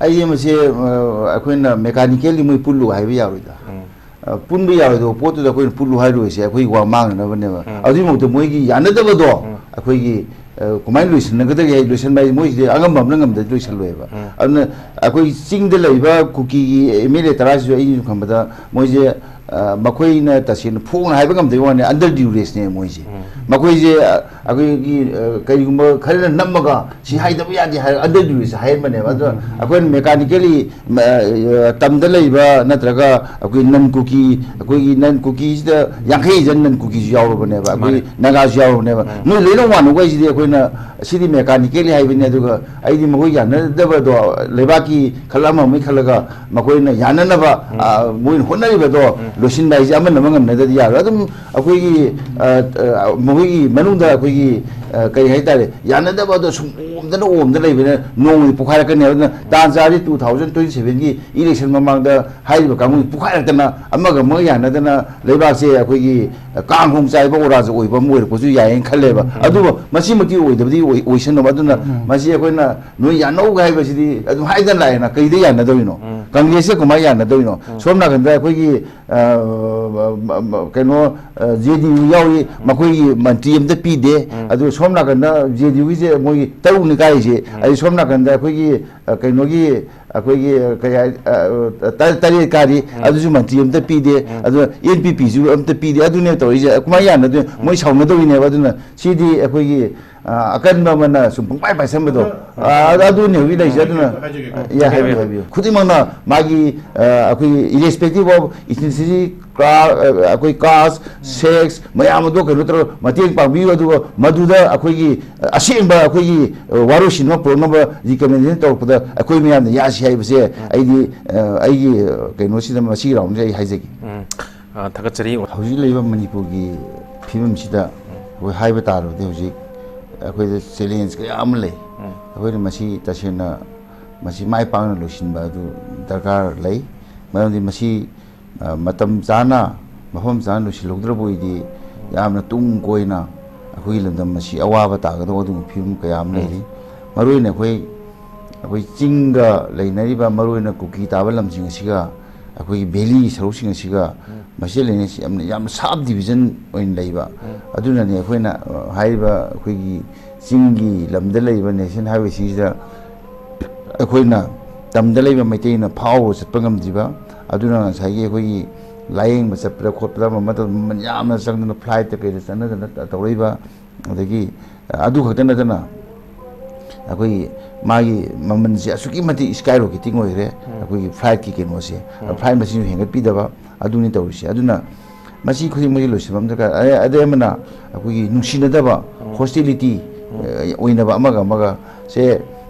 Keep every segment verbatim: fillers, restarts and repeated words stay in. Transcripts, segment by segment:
ꯑꯩꯗꯤ ꯃꯁꯤ ꯑ, ꯑꯩꯈꯣꯏꯅ mechanically ꯃꯣꯏ ꯄꯨꯜꯂꯨ ꯍꯥꯏꯕ ꯌꯥꯔꯣꯏꯗ꯫ ꯎꯝ. ꯑ, ꯄꯨꯟꯕ ꯌꯥꯔꯣꯏꯗꯕ ꯄꯣꯠꯇꯨꯗ ꯑꯩꯈꯣꯏꯅ ꯄꯨꯜꯂꯨ ꯍꯥꯏꯔꯨꯔꯤꯁꯦ ꯑꯩꯈꯣꯏ ꯋꯥ ꯃꯥꯡꯅꯅꯕꯅꯦꯕ꯫ ꯎꯝ. ꯑꯗꯨꯒꯤ ꯃꯍꯨꯠꯇ ꯃꯣꯏꯒꯤ ꯌꯥꯅꯗꯕꯗꯣ ꯎꯝ. ꯑꯩꯈꯣꯏꯒꯤ ꯑ, ꯀꯃꯥꯏꯅ ꯂꯣꯏꯁꯤꯟꯅꯒꯗꯒꯦ ꯍꯥꯏ ꯂꯣꯏꯁꯤꯟꯕ ꯍꯥꯏꯁꯦ ꯃꯣꯏꯁꯤꯗꯤ ꯑꯉꯝꯕ ꯑꯃꯅ ꯉꯝꯗ꯭ꯔꯗꯤ ꯂꯣꯏꯁꯤꯜꯂꯣꯏꯕ꯫ ꯎꯝ. ꯑꯗꯨꯅ ꯑꯩꯈꯣꯏ ꯆꯤꯡꯗ ꯂꯩꯕ ꯀꯨꯀꯤꯒꯤ ꯑꯦꯝ ꯑꯦꯜ ꯑꯦ ꯇꯔꯥꯁꯤꯁꯨ ꯑꯩꯅ ꯁꯨꯝ ꯈꯟꯕꯗ ꯃꯣꯏꯁꯦ ꯑ, ꯃꯈꯣꯏꯅ ꯇꯁꯦꯡꯅ ꯐꯣꯡꯅ ꯍꯥꯏꯕ ꯉꯝꯗꯕꯩ ꯋꯥꯅꯤ, under duressꯅꯦ ꯃꯣꯏꯁꯦ꯫ ꯎꯝ. ꯃꯈꯣꯏꯁꯦ ꯑ, ꯑꯩꯈꯣꯏꯒꯤ ꯑ, ꯀꯔꯤꯒꯨꯝꯕ ꯈꯔꯅ ꯅꯝꯃꯒ ꯁꯤ ꯍꯥꯏꯗꯕ ꯌꯥꯗꯦ ꯍꯥꯏꯔ under duress ꯍꯥꯏꯍꯟꯕꯅꯦꯕ꯫ ꯑꯗꯣ ꯑꯩꯈꯣꯏꯅ mechanically ꯃ, ꯑ, ꯇꯝꯗ ꯂꯩꯕ ꯅꯠꯇ꯭ꯔꯒ ꯑꯩꯈꯣꯏ ꯅꯟ ꯀꯨꯀꯤ, ꯑꯩꯈꯣꯏꯒꯤ ꯅꯟ ꯀꯨꯀꯤꯁꯤꯗ ꯌꯥꯡꯈꯩ ꯍꯦꯟꯖꯟ ꯅꯟ ꯀꯨꯀꯤꯁꯨ ꯌꯥꯎꯔꯕꯅꯦꯕ, ꯑꯩꯈꯣꯏ ꯃꯥꯅꯦ. ꯅꯥꯒꯥꯁꯨ ꯌꯥꯎꯔꯕꯅꯦꯕ꯫ ꯎꯝ. ꯅꯣꯏ ꯂꯣꯏꯅ ꯋꯥꯅꯨ ꯍꯥꯏꯁꯤꯗꯤ ꯑꯩꯈꯣꯏꯅ ꯁꯤꯗꯤ mechanically ꯍꯥꯏꯕꯅꯤ, ꯑꯗꯨꯒ ꯑꯩꯗꯤ ꯃꯈꯣꯏ ꯌꯥꯅꯗꯕꯗꯣ ꯂꯩꯕꯥꯛꯀꯤ ꯈꯜ ꯑꯃꯃꯩ ꯈꯜꯂꯒ ꯃꯈꯣꯏꯅ ꯌꯥꯅꯅꯕ, ꯎꯝ. ꯑ, ꯃꯣꯏꯅ ꯍꯣꯠꯅꯔꯤꯕꯗꯣ ꯎꯝ. ꯂꯣꯏꯁꯤꯟꯕ ꯍꯥꯏꯁꯦ ꯑꯃꯅ ꯑꯃ ꯉꯝꯅꯗꯗꯤ ꯌꯥꯔꯣꯏ꯫ ꯑꯗꯨꯝ ꯑꯩꯈꯣꯏꯒꯤ ꯑ, ꯑ, ꯃꯈꯣꯏꯒꯤ ꯃꯅꯨꯡꯗ ꯑꯩꯈꯣꯏꯒꯤ ꯑ, ꯀꯔꯤ ꯍꯥꯏꯇꯥꯔꯦ, ꯌꯥꯅꯗꯕ ꯑꯗꯣ ꯁꯨꯝ ꯑꯣꯝꯗꯅ ꯑꯣꯝꯗ ꯂꯩꯕꯅ ꯅꯣꯡꯃꯗꯤ ꯄꯣꯛꯈꯥꯏꯔꯛꯀꯅꯤ꯫ ꯑꯗꯨꯅ ꯇꯥꯟ ꯆꯥꯔꯗꯤ two thousand twenty sevenꯒꯤ election ꯃꯃꯥꯡꯗ ꯍꯥꯏꯔꯤꯕ ꯀꯥꯡꯕꯨ ꯄꯣꯛꯈꯥꯏꯔꯛꯇꯅ ꯑꯃꯒ ꯑꯃꯒ ꯌꯥꯅꯗꯅ ꯂꯩꯕꯥꯛꯁꯦ ꯑꯩꯈꯣꯏꯒꯤ ꯀꯥꯡ ꯍꯣꯡ ꯆꯥꯏꯕ ꯑꯣꯔꯥꯖ ꯑꯣꯏꯕ ꯑꯃ ꯑꯣꯏꯔꯛꯄꯁꯨ ꯌꯥꯏꯌꯦꯅ ꯈꯜꯂꯦꯕ꯫ ꯑꯗꯨꯕꯨ ꯃꯁꯤꯃꯛꯇꯤ ꯑꯣꯏꯗꯕꯗꯤ ꯑꯣꯏ-, ꯑꯣꯏꯁꯅꯨꯕ꯫ ꯑꯗꯨꯅ ꯃꯁꯤ ꯑꯩꯈꯣꯏꯅ ꯅꯣꯏ ꯌꯥꯅꯧ ꯍꯥꯏꯕꯁꯤꯗꯤ ꯑꯗꯨꯝ ꯍꯥꯏꯗꯅ ꯂꯥꯛꯑꯦꯅ, ꯀꯩꯗ ꯌꯥꯅꯗꯣꯏꯅꯣ? ꯀꯪꯒ꯭ꯔꯦꯁꯁꯦ ꯀꯃꯥꯏꯅ ꯌꯥꯅꯗꯣꯏꯅꯣ? ꯁꯣꯝ ꯅꯥꯀꯟꯗ ꯑꯩꯈꯣꯏꯒꯤ ꯑ, ꯀꯩꯅꯣ, ꯖꯦ ꯗꯤ ꯌꯨ ꯌꯥꯎꯔꯤ, ꯃꯈꯣꯏꯒꯤ ꯃꯟꯇ꯭ꯔꯤ ꯑꯝꯇ ꯄꯤꯗꯦ꯫ ꯑꯗꯨꯒ ꯁꯣꯝ ꯅꯥꯀꯟꯗ ꯖꯦ ꯗꯤ ꯌꯨꯒꯤꯁꯦ ꯃꯣꯏꯒꯤ ꯇꯔꯨꯛꯅꯤ ꯀꯥꯏꯔꯤꯁꯦ꯫ ꯑꯗꯩ ꯁꯣꯝ ꯅꯥꯀꯟꯗ ꯑꯩꯈꯣꯏꯒꯤ ꯑ, ꯀꯩꯅꯣꯒꯤ ꯑꯩꯈꯣꯏꯒꯤ ꯀꯩ ꯍꯥꯏ, ꯑ, ꯇ-, ꯇꯔꯦꯠ ꯀꯥꯔꯤ, ꯑꯗꯨꯁꯨ ꯃꯟꯇ꯭ꯔꯤ ꯑꯝꯇ ꯄꯤꯗꯦ꯫ ꯑꯗꯨꯅ ꯑꯦꯟ ꯄꯤ ꯄꯤꯁꯨ ꯑꯝꯇ ꯄꯤꯗꯦ꯫ ꯑꯗꯨꯅꯦ ꯇꯧꯔꯤꯁꯦ꯫ ꯀꯃꯥꯏꯅ ꯌꯥꯅꯗꯣꯏꯅꯣ? ꯃꯣꯏ ꯁꯥꯎꯅꯗꯧꯔꯤꯅꯦꯕ꯫ ꯑꯗꯨꯅ ꯁꯤꯗꯤ ꯑꯩꯈꯣꯏꯒꯤ ꯑ, ꯑꯀꯟꯕ ꯑꯃꯅ ꯁꯨꯝ ꯄꯨꯡꯄꯥꯏ ꯄꯥꯏꯁꯟꯕꯗꯣ꯫ ꯑ, ꯑꯗꯨꯅꯦ ꯍꯧꯖꯤꯛ ꯂꯩꯔꯤꯁꯦ꯫ ꯑꯗꯨꯅ ꯍꯥꯏꯖꯒꯦꯀꯣ꯫ ꯌꯥ, ꯍꯥꯏꯕꯤꯌꯨ, ꯍꯥꯏꯕꯤꯌꯨ꯫ ꯈꯨꯗꯤꯡꯃꯛꯅ ꯃꯥꯒꯤ, ꯑ, ꯑꯩꯈꯣꯏꯒꯤ irrespective of ethnicity, ꯀ꯭ꯂꯥ-, ꯑ, ꯑꯩꯈꯣꯏ caste, sex ꯃꯌꯥꯝ ꯑꯗꯣ ꯀꯩꯅꯣ ꯇꯧꯔꯒ ꯃꯇꯦꯡ ꯄꯥꯡꯕꯤꯌꯨ꯫ ꯑꯗꯨꯒ ꯃꯗꯨꯗ ꯑꯩꯈꯣꯏꯒꯤ, ꯑ, ꯑꯁꯦꯡꯕ ꯑꯩꯈꯣꯏꯒꯤ, ꯑ, ꯋꯥꯔꯣꯏꯁꯤꯟ ꯑꯃ ꯄꯨꯔꯛꯅꯕ recommendation ꯇꯧꯔꯛꯄꯗ ꯑꯩꯈꯣꯏ ꯃꯌꯥꯝꯅ ꯌꯥꯁꯤ ꯍꯥꯏꯕꯁꯦ ꯑꯩꯗꯤ, ꯑ, ꯑꯩꯒꯤ, ꯑ, ꯀꯩꯅꯣꯁꯤꯗ ꯃꯁꯤꯒꯤ roundꯁꯦ ꯑꯩ ꯍꯥꯏꯖꯒꯦ꯫ ꯎꯝ꯫ ꯑ, ꯊꯥꯒꯠꯆꯔꯤ꯫ ꯍꯧꯖꯤꯛ ꯂꯩꯔꯤꯕ ꯃꯅꯤꯄꯨꯔꯒꯤ ꯐꯤꯕꯝꯁꯤꯗ ꯑꯩꯈꯣꯏ ꯍꯥꯏꯕ ꯇꯥꯔꯕꯗꯤ ꯍꯧꯖꯤꯛ ꯑꯩꯈꯣꯏꯗ challenge ꯀꯌꯥ ꯑꯃ ꯂꯩ꯫ ꯑꯩꯈꯣꯏꯅ ꯃꯁꯤ ꯇꯁꯦꯡꯅ ꯃꯁꯤ ꯃꯥꯏ ꯄꯥꯛꯅ ꯂꯣꯏꯁꯤꯟꯕ ꯑꯗꯨ ꯗꯔꯀꯥꯔ ꯂꯩ꯫ ꯃꯔꯝꯗꯤ ꯃꯁꯤ, ꯑ, ꯃꯇꯝ ꯆꯥꯅ ꯃꯐꯝ ꯆꯥꯅ ꯂꯣꯏꯁꯤꯜꯍꯧꯗ꯭ꯔꯕ ꯑꯣꯏꯗꯤ ꯌꯥꯝꯅ ꯇꯨꯡ ꯀꯣꯏꯅ ꯑꯩꯈꯣꯏꯒꯤ ꯂꯝꯗꯝ ꯑꯁꯤ ꯑꯋꯥꯕ ꯇꯥꯒꯗꯧꯕ ꯑꯗꯨꯒꯨꯝꯕ ꯐꯤꯕꯝ ꯀꯌꯥ ꯑꯃ ꯂꯩꯔꯤ꯫ ꯃꯔꯨꯑꯣꯏꯅ ꯑꯩꯈꯣꯏ ꯑꯩꯈꯣꯏ ꯆꯤꯡꯒ ꯂꯩꯅꯔꯤꯕ, ꯃꯔꯨꯑꯣꯏꯅ ꯀꯨꯀꯤ ꯇꯥꯕ ꯂꯝꯁꯤꯡ ꯑꯁꯤꯒ, ꯑꯩꯈꯣꯏꯒꯤ ꯚꯦꯂꯤ ꯁꯔꯨꯛꯁꯤꯡ ꯑꯁꯤꯒ ꯃꯁꯤ ꯂꯩꯅꯩꯁꯤ ꯌꯥꯝꯅ, ꯌꯥꯝꯅ ꯁꯕ ꯗꯤꯕꯤꯖꯟ ꯑꯣꯏꯅ ꯂꯩꯕ꯫ ꯑꯗꯨꯅꯅꯦ ꯑꯩꯈꯣꯏꯅ, ꯑ, ꯍꯥꯏꯔꯤꯕ ꯑꯩꯈꯣꯏꯒꯤ ꯆꯤꯡꯒꯤ ꯂꯝꯗ ꯂꯩꯔꯤꯕ ꯅꯦꯁꯅꯦꯜ ꯍꯥꯏꯋꯦꯁꯤꯡꯁꯤꯗ ꯑꯩꯈꯣꯏꯅ ꯇꯝꯗ ꯂꯩꯕ ꯃꯩꯇꯩꯅ ꯐꯥꯎꯔ ꯆꯠꯄ ꯉꯝꯗ꯭ꯔꯤꯕ꯫ ꯑꯗꯨꯅ ꯉꯁꯥꯏꯒꯤ ꯑꯩꯈꯣꯏꯒꯤ ꯂꯥꯏꯌꯦꯡꯕ ꯆꯠꯄꯗ ꯈꯣꯠꯄꯗ ꯑꯃ ꯑꯃ ꯇꯧꯕꯗ ꯃꯃꯜ ꯌꯥꯝꯅ ꯆꯪꯗꯅ, ꯐ꯭ꯂꯥꯏꯠꯇ ꯀꯩꯗ ꯆꯠꯅꯗꯅ ꯇꯧꯔꯛꯏꯕ꯫ ꯑꯗꯒꯤ ꯑꯗꯨ ꯈꯛꯇ ꯅꯠꯇꯅ ꯑꯩꯈꯣꯏꯒꯤ ꯃꯥꯒꯤ ꯃꯃꯜꯁꯦ ꯑꯁꯨꯛꯀꯤ ꯃꯇꯤꯛ ꯁ꯭ꯀꯥꯏ ꯔꯣꯀꯦꯇꯤꯡ ꯑꯣꯏꯈ꯭ꯔꯦ꯫ ꯑꯩꯈꯣꯏꯒꯤ ꯐ꯭ꯂꯥꯏꯠꯀꯤ ꯀꯩꯅꯣꯁꯦ, ꯐ꯭ꯂꯥꯏꯠ ꯃꯁꯤꯡꯁꯨ ꯍꯦꯟꯒꯠꯄꯤꯗꯕ, ꯑꯗꯨꯅꯤ ꯇꯧꯔꯤꯁꯦ꯫ ꯑꯗꯨꯅ ꯃꯁꯤ ꯈꯨꯗꯤꯡꯃꯛꯁꯤ ꯂꯣꯏꯁꯤꯟꯕ ꯑꯃ ꯗꯔꯀꯥꯔ꯫ ꯑꯗꯩ, ꯑꯗꯩ ꯑꯃꯅ ꯑꯩꯈꯣꯏꯒꯤ ꯅꯨꯡꯁꯤꯅꯗꯕ, ꯍꯣꯁꯇꯤꯂꯤꯇꯤ ꯑꯣꯏꯅꯕ ꯑꯃꯒ ꯑꯃꯒ ꯁꯦ,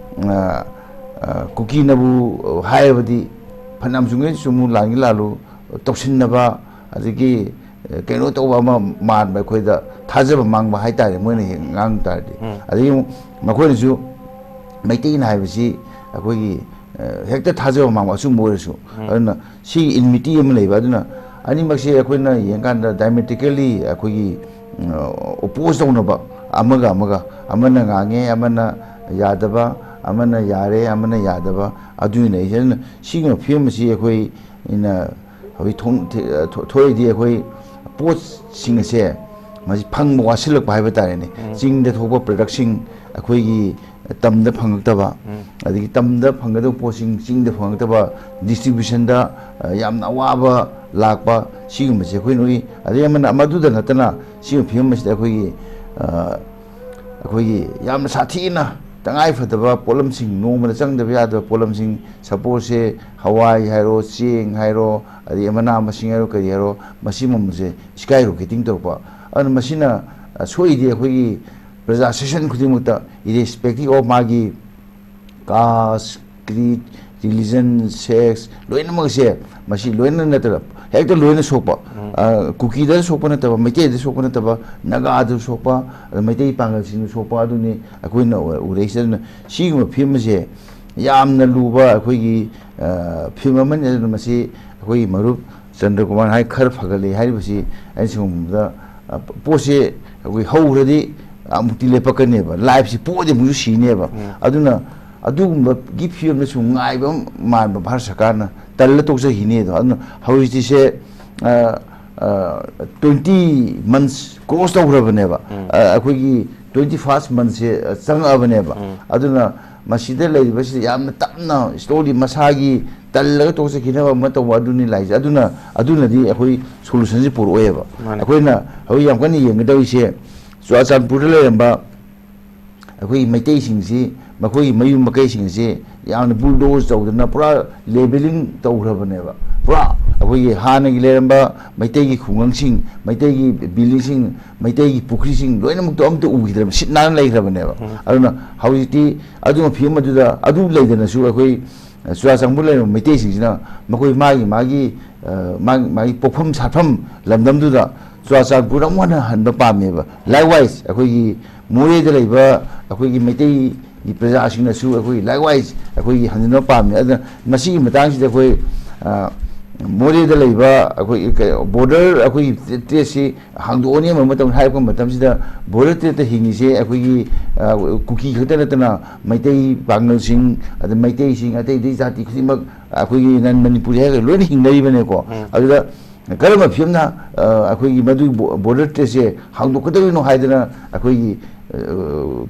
ꯑ, ꯑ, ꯀꯨꯀꯤꯅꯕꯨ ꯍꯥꯏꯔꯕꯗꯤ ꯐꯅꯌꯥꯝ ꯆꯨꯝꯒꯦ ꯆꯨꯝꯃꯨ, ꯂꯥꯟꯒꯦ ꯂꯥꯜꯂꯨ, ꯇꯧꯁꯤꯟꯅꯕ, ꯑꯗꯒꯤ, ꯑ, ꯀꯩꯅꯣ ꯇꯧꯕ ꯑꯃ ꯃꯥꯟꯕ, ꯑꯩꯈꯣꯏꯗ ꯊꯥꯖꯕ ꯃꯥꯡꯕ ꯍꯥꯏꯇꯥꯔꯦ, ꯃꯣꯏꯅ ꯍꯦꯛ ꯉꯥꯡ ꯇꯥꯔꯗꯤ꯫ ꯑꯗꯒꯤ ꯑꯃꯨꯛ ꯃꯈꯣꯏꯅꯁꯨ ꯃꯩꯇꯩꯅ ꯍꯥꯏꯕꯁꯤ ꯑꯩꯈꯣꯏꯒꯤ, ꯑ, ꯍꯦꯛꯇ ꯊꯥꯖꯕ ꯃꯥꯡꯕ, ꯑꯆꯨꯝꯕ ꯑꯣꯏꯔꯁꯨ꯫ ꯑꯗꯨꯅ ꯁꯤꯒꯤ ꯏꯟꯃꯤꯇꯤ ꯑꯃ ꯂꯩꯕ꯫ ꯑꯗꯨꯅ ꯑꯅꯤꯃꯛꯁꯦ ꯑꯩꯈꯣꯏꯅ ꯌꯦꯡꯀꯥꯟꯗ diametrically ꯑꯩꯈꯣꯏꯒꯤ, ꯎꯝ, oppose ꯇꯧꯅꯕ, ꯑꯃꯒ ꯑꯃꯒ, ꯑꯃꯅ ꯉꯥꯡꯉꯦ, ꯑꯃꯅ ꯌꯥꯗꯕ, ꯑꯃꯅ ꯌꯥꯔꯦ, ꯑꯃꯅ ꯌꯥꯗꯕ, ꯑꯗꯨꯅ ꯑꯩꯁꯦ꯫ ꯑꯗꯨꯅ ꯁꯤꯒꯨꯝꯕ ꯐꯤꯕꯝ ꯑꯁꯤ ꯑꯩꯈꯣꯏꯅ ꯍꯧꯖꯤꯛ ꯊꯣꯡ-, ꯊ-, ꯊꯣ-, ꯊꯣꯛꯏꯗꯤ ꯑꯩꯈꯣꯏ ꯄꯣꯠꯁꯤꯡ ꯑꯁꯦ ꯃꯁꯤ ꯐꯪꯕ ꯋꯥꯠꯁꯤꯜꯂꯛꯄ ꯍꯥꯏꯕ ꯇꯥꯔꯦꯅꯦ꯫ ꯆꯤꯡꯗ ꯊꯣꯛꯄ ꯄ꯭ꯔꯗꯛꯁꯤꯡ ꯑꯩꯈꯣꯏꯒꯤ ꯇꯝꯗ ꯐꯪꯉꯛꯇꯕ, ꯑꯗꯒꯤ ꯇꯝꯗ ꯐꯪꯒꯗꯕ ꯄꯣꯠꯁꯤꯡ ꯆꯤꯡꯗ ꯐꯪꯉꯛꯇꯕ, ꯗꯤꯁꯇ꯭ꯔꯤꯕ꯭ꯌꯨꯁꯟꯗ, ꯑ, ꯌꯥꯝꯅ ꯑꯋꯥꯕ ꯂꯥꯛꯄ, ꯁꯤꯒꯨꯝꯕꯁꯦ ꯑꯩꯈꯣꯏꯅ ꯎꯏ꯫ ꯑꯗꯩ ꯑꯃꯅ, ꯃꯗꯨꯗ ꯅꯠꯇꯅ ꯁꯤꯒꯨꯝꯕ ꯐꯤꯕꯝ ꯑꯁꯤꯗ ꯑꯩꯈꯣꯏꯒꯤ, ꯑ, ꯑꯩꯈꯣꯏꯒꯤ ꯌꯥꯝꯅ ꯁꯥꯊꯤꯅ ꯇꯉꯥꯏ ꯐꯗꯕ ꯄꯣꯠꯂꯝꯁꯤꯡ, ꯅꯣꯡꯃꯗ ꯆꯪꯗꯕ ꯌꯥꯗꯕ ꯄꯣꯠꯂꯝꯁꯤꯡ, ꯁꯄꯣꯁꯁꯦ ꯍꯋꯥꯏ ꯍꯥꯏꯔꯣ, ꯆꯦꯡ ꯍꯥꯏꯔꯣ, ꯑꯗꯩ ꯃꯅꯥ ꯃꯁꯤꯡ ꯍꯥꯏꯔꯣ, ꯀꯔꯤ ꯍꯥꯏꯔꯣ, ꯃꯁꯤ ꯃꯃꯜꯁꯦ ꯁ꯭ꯀꯥꯏ ꯔꯣꯀꯦꯇꯤꯡ ꯇꯧꯔꯛꯄ꯫ ꯑꯗꯨꯅ ꯃꯁꯤꯅ, ꯑ, ꯁꯣꯛꯏꯗꯤ ꯑꯩꯈꯣꯏꯒꯤ ꯄ꯭ꯔꯖꯥ ꯁꯦꯁꯟ ꯈꯨꯗꯤꯡꯃꯛꯇ, irrespective of ꯃꯥꯒꯤ caste, creed, religion, sex, ꯂꯣꯏꯅꯃꯛꯁꯦ, ꯃꯁꯤ ꯂꯣꯏꯅ ꯅꯠꯇꯅ, ꯍꯦꯛꯇ ꯂꯣꯏꯅ ꯁꯣꯛꯄ, ꯑ, ꯀꯨꯀꯤꯗ ꯁꯣꯛꯄ ꯅꯠꯇꯕ, ꯃꯩꯇꯩꯗ ꯁꯣꯛꯄ ꯅꯠꯇꯕ, ꯅꯥꯒꯥꯗ ꯁꯣꯛꯄ, ꯑꯗ ꯃꯩꯇꯩ ꯄꯥꯡꯒꯜꯁꯤꯡꯗ ꯁꯣꯛꯄ, ꯑꯗꯨꯅꯤ ꯑꯩꯈꯣꯏꯅ ꯎꯔꯛꯏꯁꯦ꯫ ꯑꯗꯨꯅ ꯁꯤꯒꯨꯝꯕ ꯐꯤꯕꯝ ꯑꯁꯦ ꯌꯥꯝꯅ ꯂꯨꯕ ꯑꯩꯈꯣꯏꯒꯤ, ꯑ, ꯐꯤꯕꯝ ꯑꯃꯅꯤ꯫ ꯑꯗꯨꯅ ꯃꯁꯤ ꯑꯩꯈꯣꯏꯒꯤ ꯃꯔꯨꯞ ꯆꯟꯗ꯭ꯔꯀꯨꯃꯥꯔ ꯍꯥꯏ ꯈꯔ ꯐꯒꯠꯂꯦ ꯍꯥꯏꯔꯤꯕꯁꯤ ꯑꯩꯅ ꯁꯤꯒꯨꯝꯕꯗ, ꯑ, ꯄꯣꯠꯁꯦ ꯑꯩꯈꯣꯏ ꯍꯧꯈ꯭ꯔꯗꯤ ꯑꯃꯨꯛꯇꯤ ꯂꯦꯞꯄꯛꯀꯅꯦꯕ, ꯂꯥꯏꯐꯁꯤ ꯄꯣꯛꯑꯗꯤ ꯑꯃꯨꯛꯁꯨ ꯁꯤꯅꯦꯕ꯫ ꯑꯗꯨꯅ ꯑꯗꯨꯒꯨꯝꯕꯒꯤ ꯐꯤꯕꯝꯗ ꯁꯨꯝ ꯉꯥꯏꯕ ꯃꯥꯟꯕ ꯚꯥꯔꯠ ꯁꯔꯀꯥꯔꯅ ꯇꯜꯂ ꯇꯣꯛꯆꯈꯤꯅꯤ꯫ ꯑꯗꯣ ꯑꯗꯨꯅ ꯍꯧꯖꯤꯛꯇꯤꯁꯦ, ꯑ, ꯑ, twenty months cross ꯇꯧꯈ꯭ꯔꯕꯅꯦꯕ꯫ ꯎꯝ꯫ ꯑ, ꯑꯩꯈꯣꯏꯒꯤ twenty first monthꯁꯦ, ꯑ, ꯆꯪꯉꯛꯑꯕꯅꯦꯕ꯫ ꯎꯝ꯫ ꯑꯗꯨꯅ ꯃꯁꯤꯗ ꯂꯩꯔꯤꯕꯁꯤꯗ ꯌꯥꯝꯅ ꯇꯞꯅ slowly ꯃꯁꯥꯒꯤ ꯇꯜꯂꯒ ꯇꯣꯛꯆꯈꯤꯅꯕ ꯑꯃ ꯇꯧꯕ ꯑꯗꯨꯅꯤ ꯂꯥꯛꯏꯁꯦ꯫ ꯑꯗꯨꯅ, ꯑꯗꯨꯅꯗꯤ ꯑꯩꯈꯣꯏ solutionꯁꯦ ꯄꯨꯔꯛꯑꯣꯏꯕ꯫ ꯃꯥꯅꯦ꯫ ꯑꯩꯈꯣꯏꯅ ꯍꯧꯖꯤꯛ ꯌꯥꯝ ꯀꯟꯅ ꯌꯦꯡꯒꯗꯧꯔꯤꯁꯦ ꯆꯨꯔꯥꯆꯥꯟꯄꯨꯔꯗ ꯂꯩꯔꯝꯕ ꯑꯩꯈꯣꯏꯒꯤ ꯃꯩꯇꯩꯁꯤꯡꯁꯤ, ꯃꯈꯣꯏꯒꯤ ꯃꯌꯨꯝ ꯃꯀꯩꯁꯤꯡꯁꯤ ꯌꯥꯝꯅ bulldoze ꯇꯧꯗꯅ ꯄꯨꯔꯥ levelling ꯇꯧꯈ꯭ꯔꯕꯅꯦꯕ꯫ ꯄꯨꯔꯥ ꯑꯩꯈꯣꯏꯒꯤ ꯍꯥꯟꯅꯒꯤ ꯂꯩꯔꯝꯕ ꯃꯩꯇꯩꯒꯤ ꯈꯨꯡꯒꯪꯁꯤꯡ, ꯃꯩꯇꯩꯒꯤ buildingꯁꯤꯡ, ꯃꯩꯇꯩꯒꯤ ꯄꯨꯈ꯭ꯔꯤꯁꯤꯡ ꯂꯣꯏꯅꯃꯛꯇꯣ ꯑꯝꯇ ꯎꯈꯤꯗ꯭ꯔꯕ, ꯁꯤꯠ ꯅꯥꯟꯅ ꯂꯩꯈ꯭ꯔꯕꯅꯦꯕ꯫ ꯎꯝ꯫ ꯑꯗꯨꯅ ꯍꯧꯖꯤꯛꯇꯤ ꯑꯗꯨꯒꯤ ꯐꯤꯕꯝ ꯑꯗꯨꯗ, ꯑꯗꯨ ꯂꯩꯗꯅꯁꯨ ꯑꯩꯈꯣꯏ ꯆꯨꯔꯥꯆꯥꯟꯄꯨꯔ ꯂꯩꯔꯝꯕ ꯃꯩꯇꯩꯁꯤꯡꯁꯤꯅ ꯃꯈꯣꯏ ꯃꯥꯒꯤ, ꯃꯥꯒꯤ, ꯑ, ꯃꯥꯒꯤ, ꯃꯥꯒꯤ ꯄꯣꯛꯐꯝ ꯁꯥꯠꯐꯝ ꯂꯝꯗꯝꯗꯨꯗ ꯆꯨꯔꯥꯆꯥꯟꯄꯨꯔ ꯑꯃꯨꯛ ꯍꯟꯅ ꯍꯟꯕ ꯄꯥꯝꯃꯦꯕ꯫ Likewise, ꯑꯩꯈꯣꯏꯒꯤ ꯃꯣꯔꯦꯗ ꯂꯩꯕ ꯑꯩꯈꯣꯏꯒꯤ ꯃꯩꯇꯩꯒꯤ ꯄ꯭ꯔꯖꯥꯁꯤꯡꯅꯁꯨ ꯑꯩꯈꯣꯏ likewise ꯑꯩꯈꯣꯏꯒꯤ ꯍꯟꯖꯤꯟꯕ ꯄꯥꯝꯃꯤ꯫ ꯑꯗꯨꯅ ꯃꯁꯤꯒꯤ ꯃꯇꯥꯡꯁꯤꯗ ꯑꯩꯈꯣꯏ, ꯑ, ꯃꯣꯔꯦꯗ ꯂꯩꯕ ꯑꯩꯈꯣꯏ ꯀ-, border ꯑꯩꯈꯣꯏꯒꯤ stateꯁꯤ ꯍꯥꯡꯗꯣꯛꯑꯅꯤ ꯑꯃ ꯃꯇꯝ ꯍꯥꯏꯔꯛꯄ ꯃꯇꯝꯁꯤꯗ border stateꯇ ꯍꯤꯡꯉꯤꯁꯦ ꯑꯩꯈꯣꯏꯒꯤ, ꯑ, ꯀꯨꯀꯤ ꯈꯛꯇ ꯅꯠꯇꯅ ꯃꯩꯇꯩ ꯄꯥꯉꯜꯁꯤꯡ, ꯑꯗ ꯃꯩꯇꯩꯁꯤꯡ, ꯑꯇꯩ ꯑꯇꯩ ꯖꯥꯇꯤ ꯈꯨꯗꯤꯡꯃꯛ ꯑꯩꯈꯣꯏꯒꯤ non Manipuri ꯍꯥꯏꯔꯒ ꯂꯣꯏꯅ ꯍꯤꯡꯅꯔꯤꯕꯅꯦꯀꯣ꯫ ꯎꯝ꯫ ꯑꯗꯨꯗ ꯀꯔꯝꯕ ꯐꯤꯕꯝꯅ, ꯑ, ꯑꯩꯈꯣꯏꯒꯤ ꯃꯗꯨꯒꯤ ꯕꯣ-, border stateꯁꯦ ꯍꯥꯡꯗꯣꯛꯀꯗꯧꯔꯤꯅꯣ ꯍꯥꯏꯗꯅ ꯑꯩꯈꯣꯏꯒꯤ, ꯑ,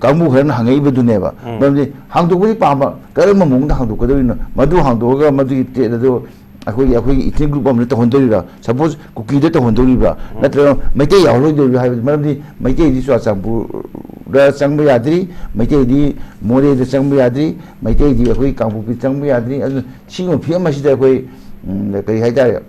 ꯀꯥꯡꯕꯨ ꯈꯔꯅ ꯍꯪꯉꯛꯏꯕꯗꯨꯅꯦꯕ꯫ ꯎꯝ꯫ ꯃꯔꯝꯗꯤ ꯍꯥꯡꯗꯣꯛꯄꯗꯤ ꯄꯥꯝꯕ, ꯀꯔꯝꯕ ꯃꯑꯣꯡꯗ ꯍꯥꯡꯗꯣꯛꯀꯗꯧꯔꯤꯅꯣ? ꯃꯗꯨ ꯍꯥꯡꯗꯣꯛꯑꯒ ꯃꯗꯨꯒꯤ state ꯑꯗꯨ ꯑꯩꯈꯣꯏꯒꯤ, ꯑꯩꯈꯣꯏꯒꯤ ethnic group ꯑꯃꯗ ꯇꯧꯍꯟꯗꯧꯔꯤꯕ꯭ꯔꯥ? Suppose ꯀꯨꯀꯤꯗ ꯇꯧꯍꯟꯗꯧꯔꯤꯕ꯭ꯔꯥ? ꯎꯝ꯫ ꯅꯠꯇ꯭ꯔꯒ ꯃꯩꯇꯩ ꯌꯥꯎꯍꯜꯂꯣꯏꯗꯧꯔꯤꯕ꯭ꯔꯥ ꯍꯥꯏꯕꯗꯤ, ꯃꯔꯝꯗꯤ ꯃꯩꯇꯩꯗꯤ ꯆꯨꯔꯥꯆꯥꯟꯄꯨꯔꯗ ꯆꯪꯕ ꯌꯥꯗ꯭ꯔꯤ, ꯃꯩꯇꯩꯗꯤ ꯃꯣꯔꯦꯗ ꯆꯪꯕ ꯌꯥꯗ꯭ꯔꯤ, ꯃꯩꯇꯩꯗꯤ ꯑꯩꯈꯣꯏ ꯀꯥꯡꯄꯣꯛꯄꯤ ꯆꯪꯕ ꯌꯥꯗ꯭ꯔꯤ꯫ ꯑꯗꯨꯅ ꯁꯤꯒꯨꯝꯕ ꯐꯤꯕꯝ ꯑꯁꯤꯗ ꯑꯩꯈꯣꯏ, ꯎꯝ, ꯀꯔꯤ ꯍꯥꯏꯇꯥꯔꯦ,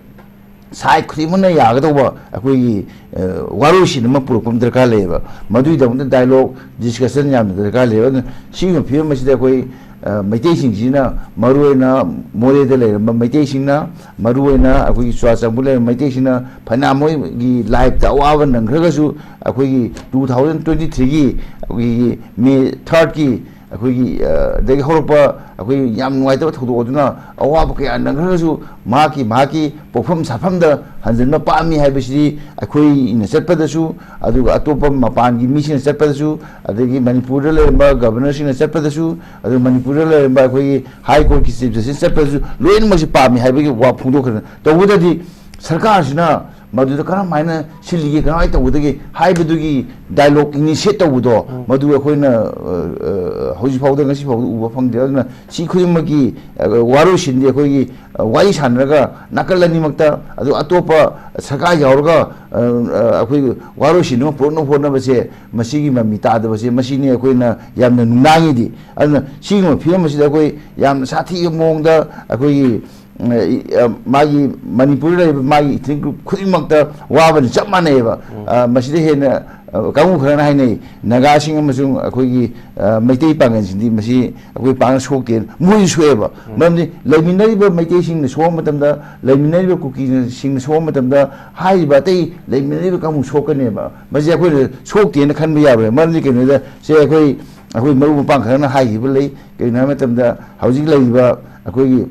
side ꯈꯨꯗꯤꯡꯃꯛꯅ ꯌꯥꯒꯗꯧꯕ ꯑꯩꯈꯣꯏꯒꯤ, ꯑ, ꯋꯥꯔꯣꯏꯁꯤꯟ ꯑꯃ ꯄꯨꯔꯛꯄ ꯑꯃ ꯗꯔꯀꯥꯔ ꯂꯩꯌꯦꯕ꯫ ꯃꯗꯨꯒꯤꯗꯃꯛꯇ dialogue, discussion ꯌꯥꯝꯅ ꯗꯔꯀꯥꯔ ꯂꯩꯌꯦꯕ꯫ ꯑꯗꯨꯅ ꯁꯤꯒꯨꯝꯕ ꯐꯤꯕꯝ ꯑꯁꯤꯗ ꯑꯩꯈꯣꯏ, ꯑ, ꯃꯩꯇꯩꯁꯤꯡꯁꯤꯅ, ꯃꯔꯨꯑꯣꯏꯅ ꯃꯣꯔꯦꯗ ꯂꯩꯔꯝꯕ ꯃꯩꯇꯩꯁꯤꯡꯅ, ꯃꯔꯨꯑꯣꯏꯅ ꯑꯩꯈꯣꯏꯒꯤ ꯆꯨꯔꯥꯆꯥꯟꯄꯨꯔ ꯂꯩꯔꯝꯕ ꯃꯩꯇꯩꯁꯤꯡꯅ, ꯐꯅꯌꯥꯝ ꯃꯣꯏꯒꯤ lifeꯇ ꯑꯋꯥꯕ ꯅꯪꯈ꯭ꯔꯒꯁꯨ, ꯑꯩꯈꯣꯏꯒꯤ two thousand twenty threeꯒꯤ ꯑꯩꯈꯣꯏꯒꯤ May thirdꯀꯤ ꯑꯩꯈꯣꯏꯒꯤ ꯑ, ꯗꯒꯤ ꯍꯧꯔꯛꯄ ꯑꯩꯈꯣꯏ ꯌꯥꯝ ꯅꯨꯡꯉꯥꯏꯇꯕ ꯊꯧꯗꯣꯛ ꯑꯗꯨꯅ ꯑꯋꯥꯕ ꯀꯌꯥ ꯅꯪꯈ꯭ꯔꯒꯁꯨ ꯃꯍꯥꯛꯀꯤ ꯃꯍꯥꯛꯀꯤ ꯄꯣꯛꯐꯝ ꯁꯥꯐꯝꯗ ꯍꯟꯖꯤꯟꯕ ꯄꯥꯝꯃꯤ ꯍꯥꯏꯕꯁꯤꯗꯤ ꯑꯩꯈꯣꯏꯅ ꯆꯠꯄꯗꯁꯨ, ꯑꯗꯨꯒ ꯑꯇꯣꯞꯄ ꯃꯄꯥꯟꯒꯤ ꯃꯤꯁꯤꯡꯅ ꯆꯠꯄꯗꯁꯨ, ꯑꯗꯒꯤ ꯃꯅꯤꯄꯨꯔꯗ ꯂꯩꯔꯝꯕ ꯒꯕꯔꯅꯔꯁꯤꯡꯅ ꯆꯠꯄꯗꯁꯨ, ꯑꯗꯨꯒ ꯃꯅꯤꯄꯨꯔꯗ ꯂꯩꯔꯝꯕ ꯑꯩꯈꯣꯏꯒꯤ ꯍꯥꯏ ꯀꯣꯔꯠꯀꯤ ꯆꯤꯐ ꯖꯁꯇꯤꯁ ꯆꯠꯄꯗꯁꯨ ꯂꯣꯏꯅꯃꯛꯁꯤ ꯄꯥꯝꯃꯤ ꯍꯥꯏꯕꯒꯤ ꯋꯥ ꯐꯣꯡꯗꯣꯛꯈ꯭ꯔꯦ꯫ ꯇꯧꯕꯗꯗꯤ ꯁꯔꯀꯥꯔꯁꯤꯅ ꯃꯗꯨꯗ ꯀꯔꯝ ꯍꯥꯏꯅ ꯁꯤꯜꯂꯤꯒꯦ, ꯀꯃꯥꯏꯅ ꯇꯧꯒꯗꯒꯦ ꯍꯥꯏꯕꯗꯨꯒꯤ ꯗꯥꯏꯂꯣꯒ ꯏꯅꯤꯁꯤꯌꯦꯠ ꯇꯧꯕꯗꯣ, ꯎꯝ꯫ ꯃꯗꯨ ꯑꯩꯈꯣꯏꯅ, ꯑ, ꯑ, ꯍꯧꯖꯤꯛ ꯐꯥꯎꯗ, ꯉꯁꯤ ꯐꯥꯎꯗ ꯎꯕ ꯐꯪꯗꯦ꯫ ꯑꯗꯨꯅ ꯁꯤ ꯈꯨꯗꯤꯡꯃꯛꯀꯤ, ꯑ, ꯋꯥꯔꯣꯏꯁꯤꯟꯗꯤ ꯑꯩꯈꯣꯏꯒꯤ, ꯑ, ꯋꯥꯔꯤ ꯁꯥꯟꯅꯔꯒ ꯅꯥꯀꯜ ꯑꯅꯤꯃꯛꯇ, ꯑꯗꯨ ꯑꯇꯣꯞꯄ ꯁꯔꯀꯥꯔ ꯌꯥꯎꯔꯒ, ꯑ, ꯑ, ꯑꯩꯈꯣꯏꯒꯤ ꯋꯥꯔꯣꯏꯁꯤꯟ ꯑꯃ ꯄꯨꯔꯛꯅꯕ ꯍꯣꯠꯅꯕꯁꯦ, ꯃꯁꯤꯒꯤ ꯃꯃꯤ ꯇꯥꯗꯕꯁꯦ, ꯃꯁꯤꯅꯤ ꯑꯩꯈꯣꯏꯅ ꯌꯥꯝꯅ ꯅꯨꯡꯅꯥꯡꯉꯤꯗꯤ꯫ ꯑꯗꯨꯅ ꯁꯤꯒꯨꯝꯕ ꯐꯤꯕꯝ ꯑꯁꯤꯗ ꯑꯩꯈꯣꯏ ꯌꯥꯝꯅ ꯁꯥꯊꯤꯕ ꯃꯑꯣꯡꯗ ꯑꯩꯈꯣꯏꯒꯤ ꯑ, ꯏ-, ꯑ, ꯃꯥꯒꯤ ꯃꯅꯤꯄꯨꯔꯗ ꯂꯩꯔꯤꯕ ꯃꯥꯒꯤ ethnic group ꯈꯨꯗꯤꯡꯃꯛꯇ ꯋꯥꯕꯅ ꯆꯞ ꯃꯥꯟꯅꯩꯑꯕ꯫ ꯎꯝ꯫ ꯑ, ꯃꯁꯤꯗ ꯍꯦꯟꯅ, ꯑ, ꯀꯥꯡꯕꯨ ꯈꯔꯅ ꯍꯥꯏꯅꯩ, ꯅꯥꯒꯥꯁꯤꯡ ꯑꯃꯁꯨꯡ ꯑꯩꯈꯣꯏꯒꯤ, ꯑ, ꯃꯩꯇꯩ ꯄꯥꯡꯒꯜꯁꯤꯡꯗꯤ ꯃꯁꯤ ꯑꯩꯈꯣꯏ ꯄꯥꯛꯅ ꯁꯣꯛꯇꯦ꯫ ꯃꯣꯏꯁꯨ ꯁꯣꯛꯑꯦꯕ꯫ ꯎꯝ꯫ ꯃꯔꯝꯗꯤ ꯂꯩꯃꯤꯟꯅꯔꯤꯕ ꯃꯩꯇꯩꯁꯤꯡꯅ ꯁꯣꯛꯄ ꯃꯇꯝꯗ, ꯂꯩꯃꯤꯟꯅꯔꯤꯕ ꯀꯨꯀꯤꯁꯤꯡꯅ ꯁꯣꯛꯄ ꯃꯇꯝꯗ, ꯍꯥꯏꯔꯤꯕ ꯑꯇꯩ ꯂꯩꯃꯤꯟꯅꯔꯤꯕ ꯀꯥꯡꯕꯨ ꯁꯣꯛꯀꯅꯦꯕ꯫ ꯃꯁꯤ ꯑꯩꯈꯣꯏꯅ ꯁꯣꯛꯇꯦꯅ ꯈꯟꯕ ꯌꯥꯔꯣꯏ꯫ ꯃꯔꯝꯗꯤ ꯀꯩꯅꯣꯗ ꯁꯦ ꯑꯩꯈꯣꯏ, ꯑꯩꯈꯣꯏ ꯃꯔꯨꯞ ꯃꯄꯥꯡ ꯈꯔꯅ ꯍꯥꯏꯈꯤꯕ ꯂꯩ꯫ ꯀꯩꯒꯤꯅꯣ ꯍꯥꯏꯕ ꯃꯇꯝꯗ ꯍꯧꯖꯤꯛ ꯂꯩꯔꯤꯕ ꯑꯩꯈꯣꯏꯒꯤ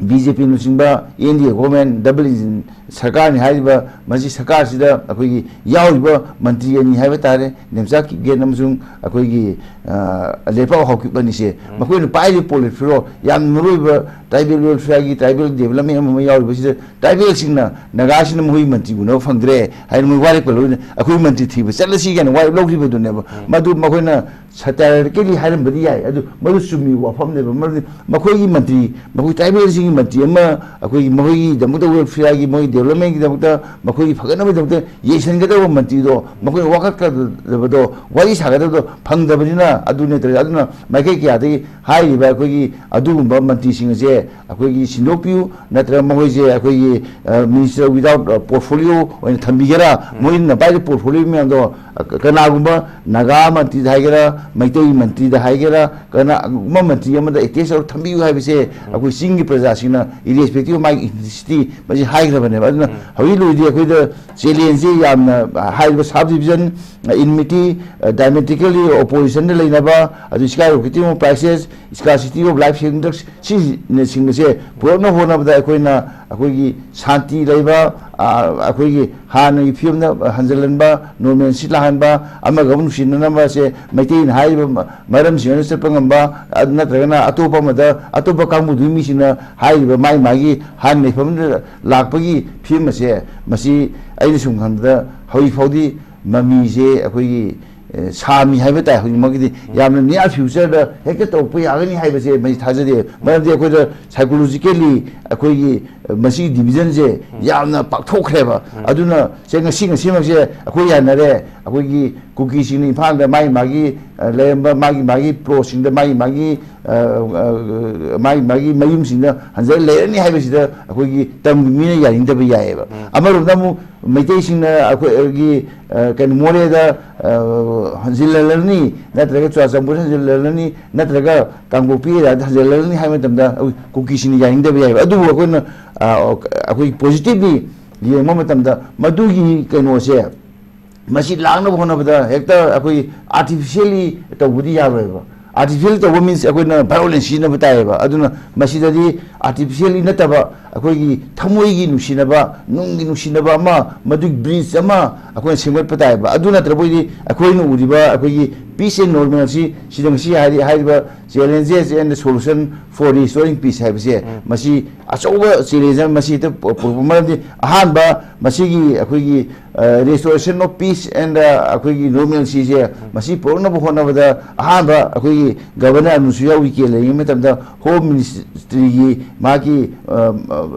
BJPꯅꯆꯤꯡꯕ, NDA government, double engine ꯁꯔꯀꯥꯔꯅꯤ ꯍꯥꯏꯔꯤꯕ ꯃꯁꯤ ꯁꯔꯀꯥꯔꯁꯤꯗ ꯑꯩꯈꯣꯏꯒꯤ ꯌꯥꯎꯔꯤꯕ ꯃꯟꯇ꯭ꯔꯤ ꯑꯅꯤ ꯍꯥꯏꯕ ꯇꯥꯔꯦ, ꯅꯦꯝꯆꯥ ꯀꯤꯞꯒꯦꯟ ꯑꯃꯁꯨꯡ ꯑꯩꯈꯣꯏꯒꯤ, ꯑ, ꯂꯦꯞꯄꯥꯎ ꯍꯥꯎꯀꯤꯞ ꯑꯅꯤꯁꯦ, ꯎꯝ꯫ ꯃꯈꯣꯏꯅ ꯄꯥꯏꯔꯤꯕ ꯄꯣꯂꯤꯠ ꯕ꯭ꯌꯨꯔꯣ, ꯌꯥꯝꯅ ꯃꯔꯨꯑꯣꯏꯕ ꯇ꯭ꯔꯥꯏꯕꯦꯜ ꯋꯦꯜꯐꯤꯌꯥꯔꯒꯤ, ꯇ꯭ꯔꯥꯏꯕꯦꯜ ꯗꯦꯕꯂꯞꯃꯦꯟ ꯑꯃ ꯑꯃ ꯌꯥꯎꯔꯤꯕꯁꯤꯗ, ꯇ꯭ꯔꯥꯏꯕꯦꯜꯁꯤꯡꯅ, ꯅꯥꯒꯥꯁꯤꯡꯅ ꯃꯈꯣꯏꯒꯤ ꯃꯟꯇ꯭ꯔꯤ ꯎꯅꯕ ꯐꯪꯗ꯭ꯔꯦ ꯍꯥꯏꯅ ꯃꯣꯏ ꯋꯥꯔꯦꯞꯀ ꯂꯧꯗꯅ ꯑꯩꯈꯣꯏ ꯃꯟꯇ꯭ꯔꯤ ꯊꯤꯕ ꯆꯠꯂꯁꯤ ꯀꯥꯏꯅ ꯋꯥꯔꯦꯞ ꯂꯧꯈꯤꯕꯗꯨꯅꯦꯕ꯫ ꯎꯝ꯫ ꯃꯗꯨ ꯃꯈꯣꯏꯅ ꯁꯇꯥꯏꯔꯤꯀꯦꯂꯤ ꯍꯥꯏꯔꯝꯕꯗꯤ ꯌꯥꯏ, ꯑꯗꯨ ꯃꯗꯨ ꯆꯨꯝꯃꯤ ꯋꯥꯐꯝꯅꯦꯕ꯫ ꯃꯔꯝꯗꯤ ꯃꯈꯣꯏꯒꯤ ꯃꯟꯇ꯭ꯔꯤ, ꯃꯈꯣꯏ ꯇ꯭ꯔꯥꯏꯕꯦꯜꯁꯤꯡꯒꯤ ꯃꯟꯇ꯭ꯔꯤ ꯑꯃ, ꯑꯩꯈꯣꯏꯒꯤ ꯃꯈꯣꯏꯒꯤꯗꯃꯛꯇ, ꯋꯦꯜꯐꯤꯌꯥꯔꯒꯤ, ꯃꯣꯏꯒꯤ ꯗꯦꯕꯂꯞꯃꯦꯟꯒꯤꯗꯃꯛꯇ, ꯃꯈꯣꯏꯒꯤ ꯐꯒꯠꯅꯕꯒꯤꯗꯃꯛꯇ ꯌꯩꯁꯟꯒꯗꯕ ꯃꯟꯇ꯭ꯔꯤꯗꯣ ꯃꯈꯣꯏꯅ ꯋꯥꯀꯠꯀꯗꯕꯗꯣ, ꯋꯥꯔꯤ ꯁꯥꯒꯗꯕꯗꯣ ꯐꯪꯗꯕꯅꯤꯅ ꯑꯗꯨ ꯅꯠꯇ꯭ꯔꯒ, ꯑꯗꯨꯅ ꯃꯥꯏꯀꯩ ꯀꯌꯥꯗꯒꯤ ꯍꯥꯏꯔꯤꯕ ꯑꯩꯈꯣꯏꯒꯤ ꯑꯗꯨꯒꯨꯝꯕ ꯃꯟꯇ꯭ꯔꯤꯁꯤꯡ ꯑꯁꯦ ꯑꯩꯈꯣꯏꯒꯤ ꯁꯤꯟꯗꯣꯛꯄꯤꯌꯨ, ꯅꯠꯇ꯭ꯔꯒ ꯃꯈꯣꯏꯁꯦ ꯑꯩꯈꯣꯏꯒꯤ, ꯑ, minister without, ꯑ, portfolio ꯑꯣꯏꯅ ꯊꯝꯕꯤꯒꯦꯔꯥ, ꯎꯝ꯫ ꯃꯣꯏꯅ ꯄꯥꯏꯔꯤꯕ portfolio ꯃꯌꯥꯝꯗꯣ, ꯑ, ꯀ-, ꯀꯅꯥꯒꯨꯝꯕ ꯅꯥꯒꯥ ꯃꯟꯇ꯭ꯔꯤꯗ ꯍꯥꯏꯒꯦꯔꯥ, ꯃꯩꯇꯩ ꯃꯟꯇ꯭ꯔꯤꯗ ꯍꯥꯏꯒꯦꯔꯥ, ꯀꯅꯥꯒꯨꯝꯕ ꯃꯟꯇ꯭ꯔꯤ ꯑꯃꯗ ꯑꯦꯇꯦꯁ ꯇꯧꯔ ꯊꯝꯕꯤꯌꯨ ꯍꯥꯏꯕꯁꯦ ꯎꯝ꯫ ꯑꯩꯈꯣꯏ ꯆꯤꯡꯒꯤ ꯄ꯭ꯔꯖꯥꯁꯤꯡꯅ, irrespective of ꯃꯥꯒꯤ ethnicity, ꯃꯁꯤ ꯍꯥꯏꯈ꯭ꯔꯕꯅꯦꯕ꯫ ꯑꯗꯨꯅ ꯎꯝ꯫ ꯍꯧꯖꯤꯛ ꯂꯣꯏꯔꯗꯤ ꯑꯩꯈꯣꯏꯗ ꯆꯦꯂꯦꯟꯖꯁꯦ ꯌꯥꯝꯅ, ꯍꯥꯏꯔꯤꯕ sub division enmity, diametrically oppositionꯗ ꯂꯩꯅꯕ, ꯑꯗꯨ sky rocketing of prices, scarcity of life ꯍꯦꯟꯗꯛ ꯁꯤꯅꯆꯤꯡꯕꯁꯦ ꯄꯨꯔꯛꯅꯕ ꯍꯣꯠꯅꯕꯗ ꯑꯩꯈꯣꯏꯅ ꯑꯩꯈꯣꯏꯒꯤ ꯁꯥꯟꯇꯤ ꯂꯩꯕ, ꯑ, ꯑꯩꯈꯣꯏꯒꯤ ꯍꯥꯟꯅꯒꯤ ꯐꯤꯕꯝꯗ ꯍꯟꯖꯤꯜꯍꯟꯕ, normalcy ꯂꯥꯛꯍꯟꯕ, ꯑꯃꯒ ꯑꯃ ꯅꯨꯡꯁꯤꯅꯅꯕꯁꯦ ꯃꯩꯇꯩꯅ ꯍꯥꯏꯔꯤꯕ ꯃ-, ꯃꯔꯝꯁꯤꯡ ꯑꯗꯨ ꯆꯠꯄ ꯉꯝꯕ, ꯑ, ꯅꯠꯇ꯭ꯔꯒꯅ ꯑꯇꯣꯞꯄ ꯑꯃꯗ, ꯑꯇꯣꯞꯄ ꯀꯥꯡꯕꯨꯗꯨꯒꯤ ꯃꯤꯁꯤꯡꯅ ꯍꯥꯏꯔꯤꯕ ꯃꯥꯒꯤ ꯃꯥꯒꯤ ꯍꯥꯟꯅ ꯂꯩꯐꯝꯗꯨꯗ ꯂꯥꯛꯄꯒꯤ ꯐꯤꯕꯝ ꯑꯁꯦ, ꯃꯁꯤ ꯑꯩꯅ ꯁꯨꯝ ꯈꯟꯕꯗ ꯍꯧꯖꯤꯛ ꯐꯥꯎꯗꯤ ꯃꯃꯤꯁꯦ ꯑꯩꯈꯣꯏꯒꯤ, ꯑꯦ, ꯁꯥꯃꯤ ꯍꯥꯏꯕ ꯇꯥꯏ꯫ ꯍꯧꯖꯤꯛꯃꯛꯀꯤꯗꯤ ꯌꯥꯝꯅ near futureꯗ ꯍꯦꯛꯇ ꯇꯧꯔꯛꯄ ꯌꯥꯒꯅꯤ ꯍꯥꯏꯕꯁꯦ ꯃꯁꯤ ꯊꯥꯖꯗꯦ꯫ ꯃꯔꯝꯗꯤ ꯑꯩꯈꯣꯏꯗ psychologically ꯑꯩꯈꯣꯏꯒꯤ, ꯑ, ꯃꯁꯤꯒꯤ divisionꯁꯦ ꯌꯥꯝꯅ ꯄꯥꯛꯊꯣꯛꯈ꯭ꯔꯦꯕ꯫ ꯑꯗꯨꯅ ꯁꯦ ꯉꯁꯤ, ꯉꯁꯤꯃꯛꯁꯦ ꯑꯩꯈꯣꯏ ꯌꯥꯅꯔꯦ, ꯑꯩꯈꯣꯏꯒꯤ ꯀꯨꯀꯤꯁꯤꯡꯅ ꯏꯝꯐꯥꯜꯗ ꯃꯥꯒꯤ ꯃꯥꯒꯤ, ꯑ, ꯂꯩꯔꯝꯕ ꯃꯥꯒꯤ ꯃꯥꯒꯤ proꯁꯤꯡꯗ ꯃꯥꯒꯤ ꯃꯥꯒꯤ, ꯑ, ꯑ, ꯃꯥꯒꯤ ꯃꯥꯒꯤ ꯃꯌꯨꯝꯁꯤꯡꯗ ꯍꯟꯖꯔ ꯂꯩꯔꯅꯤ ꯍꯥꯏꯕꯁꯤꯗ ꯑꯩꯈꯣꯏꯒꯤ ꯇꯝꯒꯤ ꯃꯤꯅ ꯌꯥꯅꯤꯡꯗꯕ ꯌꯥꯏꯑꯕ꯫ ꯑꯃꯔꯣꯝꯗ ꯑꯃꯨꯛ ꯃꯩꯇꯩꯁꯤꯡꯅ ꯑꯩꯈꯣꯏꯒꯤ, ꯑ, ꯀꯩꯅꯣ, ꯃꯣꯔꯦꯗ, ꯑ, ꯍꯟꯖꯤꯜꯍꯜꯂꯅꯤ, ꯅꯠꯇ꯭ꯔꯒ ꯆꯨꯔꯥꯆꯥꯟꯄꯨꯔꯗ ꯍꯟꯖꯤꯜꯍꯜꯂꯅꯤ, ꯅꯠꯇ꯭ꯔꯒ ꯀꯥꯡꯄꯣꯛꯄꯤ ꯑꯦꯔꯤꯌꯥꯗ ꯍꯟꯖꯤꯜꯍꯜꯂꯅꯤ ꯍꯥꯏꯕ ꯃꯇꯝꯗ ꯑꯩꯈꯣꯏ ꯀꯨꯀꯤꯁꯤꯡꯅ ꯌꯥꯅꯤꯡꯗꯕ ꯌꯥꯏꯑꯕ꯫ ꯑꯗꯨꯕꯨ ꯑꯩꯈꯣꯏꯅ, ꯑ, ꯑꯩꯈꯣꯏ positively ꯌꯦꯡꯕ ꯃꯇꯝꯗ ꯃꯗꯨꯒꯤ ꯀꯩꯅꯣꯁꯦ, ꯃꯁꯤ ꯂꯥꯛꯅꯕ ꯍꯣꯠꯅꯕꯗ ꯍꯦꯛꯇ ꯑꯩꯈꯣꯏ artificially ꯇꯧꯕꯗꯤ ꯌꯥꯔꯣꯏꯕ꯫ Artificially ꯇꯧꯕ means ꯑꯩꯈꯣꯏꯅ violence ꯁꯤꯖꯤꯟꯅꯕ ꯇꯥꯏꯌꯦꯕ꯫ ꯑꯗꯨꯅ ꯃꯁꯤꯗꯗꯤ artificially ꯅꯠꯇꯕ ꯑꯩꯈꯣꯏꯒꯤ ꯊꯃꯣꯏꯒꯤ ꯅꯨꯡꯁꯤꯅꯕ, ꯅꯨꯡꯒꯤ ꯅꯨꯡꯁꯤꯅꯕ ꯑꯃ, ꯃꯗꯨꯒꯤ bridge ꯑꯃ ꯑꯩꯈꯣꯏꯅ ꯁꯦꯝꯒꯠꯄ ꯇꯥꯏꯌꯦꯕ꯫ ꯑꯗꯨ ꯅꯠꯇ꯭ꯔꯕ ꯑꯣꯏꯗꯤ ꯑꯩꯈꯣꯏꯅ ꯎꯔꯤꯕ ꯑꯩꯈꯣꯏꯒꯤ peace and normalcy ꯁꯤꯗ ꯉꯁꯤ ꯍꯥꯏꯔꯤ-, ꯍꯥꯏꯔꯤꯕ challenges and solution for restoring peace ꯍꯥꯏꯕꯁꯦ, ꯃꯁꯤ ꯑꯆꯧꯕ challenge ꯑꯃ ꯃꯁꯤ ꯍꯦꯛꯇ ꯄꯨ-, ꯄꯨꯔꯛꯄ꯫ ꯃꯔꯝꯗꯤ ꯑꯍꯥꯟꯕ ꯃꯁꯤꯒꯤ ꯑꯩꯈꯣꯏꯒꯤ, ꯑ, restoration of peace and, ꯑ, ꯑꯩꯈꯣꯏꯒꯤ normalcyꯁꯦ ꯃꯁꯤ ꯄꯨꯔꯛꯅꯕ ꯍꯣꯠꯅꯕꯗ ꯑꯍꯥꯟꯕ ꯑꯩꯈꯣꯏꯒꯤ Governor ꯑꯅꯨꯁꯨꯏꯌꯥ ꯎꯏꯀꯦ ꯂꯩꯔꯤꯉꯩ ꯃꯇꯝꯗ Home Ministryꯒꯤ ꯃꯥꯒꯤ, ꯑ, ꯑ,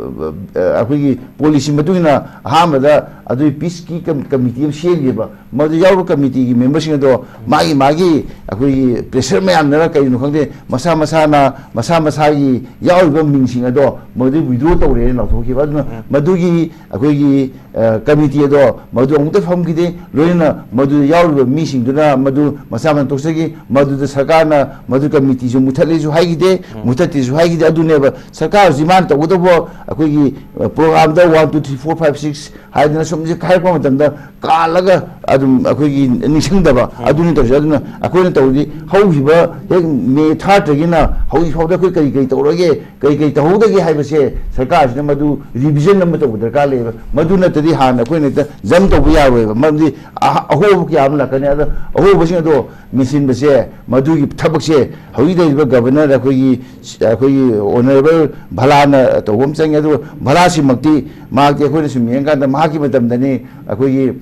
ꯑ, ꯑꯩꯈꯣꯏꯒꯤ policy ꯃꯇꯨꯡ ꯏꯟꯅ ꯑꯍꯥꯟꯕꯗ ꯑꯗꯨꯒꯤ peaceꯀꯤ com-, committee ꯑꯃ ꯁꯦꯝꯈꯤꯕ꯫ ꯃꯗꯨ ꯌꯥꯎꯔꯤꯕ committeeꯒꯤ memberꯁꯤꯡ ꯑꯗꯣ ꯃꯥꯒꯤ ꯃꯥꯒꯤ ꯑꯩꯈꯣꯏꯒꯤ pressure ꯃꯌꯥꯝꯅꯔ ꯀꯩꯅꯣ ꯈꯪꯗꯦ, ꯃꯁꯥ ꯃꯁꯥꯅ, ꯃꯁꯥ ꯃꯁꯥꯒꯤ ꯌꯥꯎꯔꯤꯕ ꯃꯤꯡꯁꯤꯡ ꯑꯗꯣ ꯃꯗꯨ withdraw ꯇꯧꯔꯦꯅ ꯂꯥꯎꯊꯣꯛꯈꯤꯕ꯫ ꯑꯗꯨꯅ ꯃꯗꯨꯒꯤ ꯑꯩꯈꯣꯏꯒꯤ, ꯑ, committee ꯑꯗꯣ ꯃꯗꯨ ꯑꯃꯨꯛꯇ ꯐꯝꯈꯤꯗꯦ꯫ ꯂꯣꯏꯅꯅ ꯃꯗꯨꯗ ꯌꯥꯎꯔꯤꯕ ꯃꯤꯁꯤꯡꯗꯨꯅ ꯃꯗꯨ ꯃꯁꯥ ꯃꯁꯥꯅ ꯇꯣꯛꯆꯈꯤ꯫ ꯃꯗꯨꯗ ꯁꯔꯀꯥꯔꯅ ꯃꯗꯨ committeeꯁꯨ ꯃꯨꯊꯠꯂꯦꯁꯨ ꯍꯥꯏꯈꯤꯗꯦ, ꯃꯨꯊꯠꯇꯦꯁꯨ ꯍꯥꯏꯈꯤꯗꯦ꯫ ꯑꯗꯨꯅꯦꯕ ꯁꯔꯀꯥꯔꯁꯤ ꯃꯥꯅ ꯇꯧꯒꯗꯧꯕ ꯑꯩꯈꯣꯏꯒꯤ, ꯑ, programꯗ one, two, three, four, five, six ꯍꯥꯏꯗꯅ ꯁꯨꯝ ꯍꯥꯏꯔꯛꯄ ꯃꯇꯝꯗ ꯀꯥꯜꯂꯒ ꯑꯗꯨꯝ ꯑꯩꯈꯣꯏꯒꯤ ꯅꯤꯡꯁꯤꯡꯗꯕ, ꯎꯝ꯫ ꯑꯗꯨꯅꯤ ꯇꯧꯔꯤꯁꯦ꯫ ꯑꯗꯨꯅ ꯑꯩꯈꯣꯏꯅ ꯇꯧꯔꯤꯗꯤ ꯍꯧꯈꯤꯕ ꯍꯦꯛ ꯃꯦ ꯊꯥꯔꯠꯇꯒꯤꯅ ꯍꯧꯖꯤꯛ ꯐꯥꯎꯗ ꯑꯩꯈꯣꯏ ꯀꯔꯤ ꯀꯔꯤ ꯇꯧꯔꯒꯦ, ꯀꯔꯤ ꯀꯔꯤ ꯇꯧꯍꯧꯗꯒꯦ ꯍꯥꯏꯕꯁꯦ ꯁꯔꯀꯥꯔꯁꯤꯅ ꯃꯗꯨ ꯔꯤꯚꯤꯖꯟ ꯑꯃ ꯇꯧꯕ ꯗꯔꯀꯥꯔ ꯂꯩꯌꯦꯕ꯫ ꯃꯗꯨ ꯅꯠꯇ꯭ꯔꯗꯤ ꯍꯥꯟꯅ ꯑꯩꯈꯣꯏꯅ ꯍꯦꯛꯇ ꯖꯝ ꯇꯧꯕ ꯌꯥꯔꯣꯏꯕ꯫ ꯃꯔꯝꯗꯤ ꯑꯍ-, ꯑꯍꯣꯕ ꯀꯌꯥ ꯑꯃ ꯂꯥꯛꯀꯅꯤ꯫ ꯑꯗꯣ ꯑꯍꯣꯕꯁꯤꯡ ꯑꯗꯣ ꯃꯦꯟꯁꯤꯟꯕꯁꯦ ꯃꯗꯨꯒꯤ ꯊꯕꯛꯁꯦ ꯍꯧꯖꯤꯛ ꯂꯩꯔꯤꯕ ꯒꯕꯔꯅꯔ ꯑꯩꯈꯣꯏꯒꯤ, ꯑꯩꯈꯣꯏꯒꯤ ꯑꯣꯅꯔꯦꯕꯜ ꯚꯂꯥꯅ ꯇꯧꯕ ꯑꯃ ꯆꯪꯉꯦ꯫ ꯑꯗꯨꯒ ꯚꯂꯥꯁꯤꯃꯛꯇꯤ ꯃꯍꯥꯛꯇꯤ ꯑꯩꯈꯣꯏꯅ ꯁꯨꯝ ꯌꯦꯡꯀꯥꯟꯗ ꯃꯍꯥꯛꯀꯤ ꯃꯇꯝꯗꯅꯤ ꯑꯩꯈꯣꯏꯒꯤ,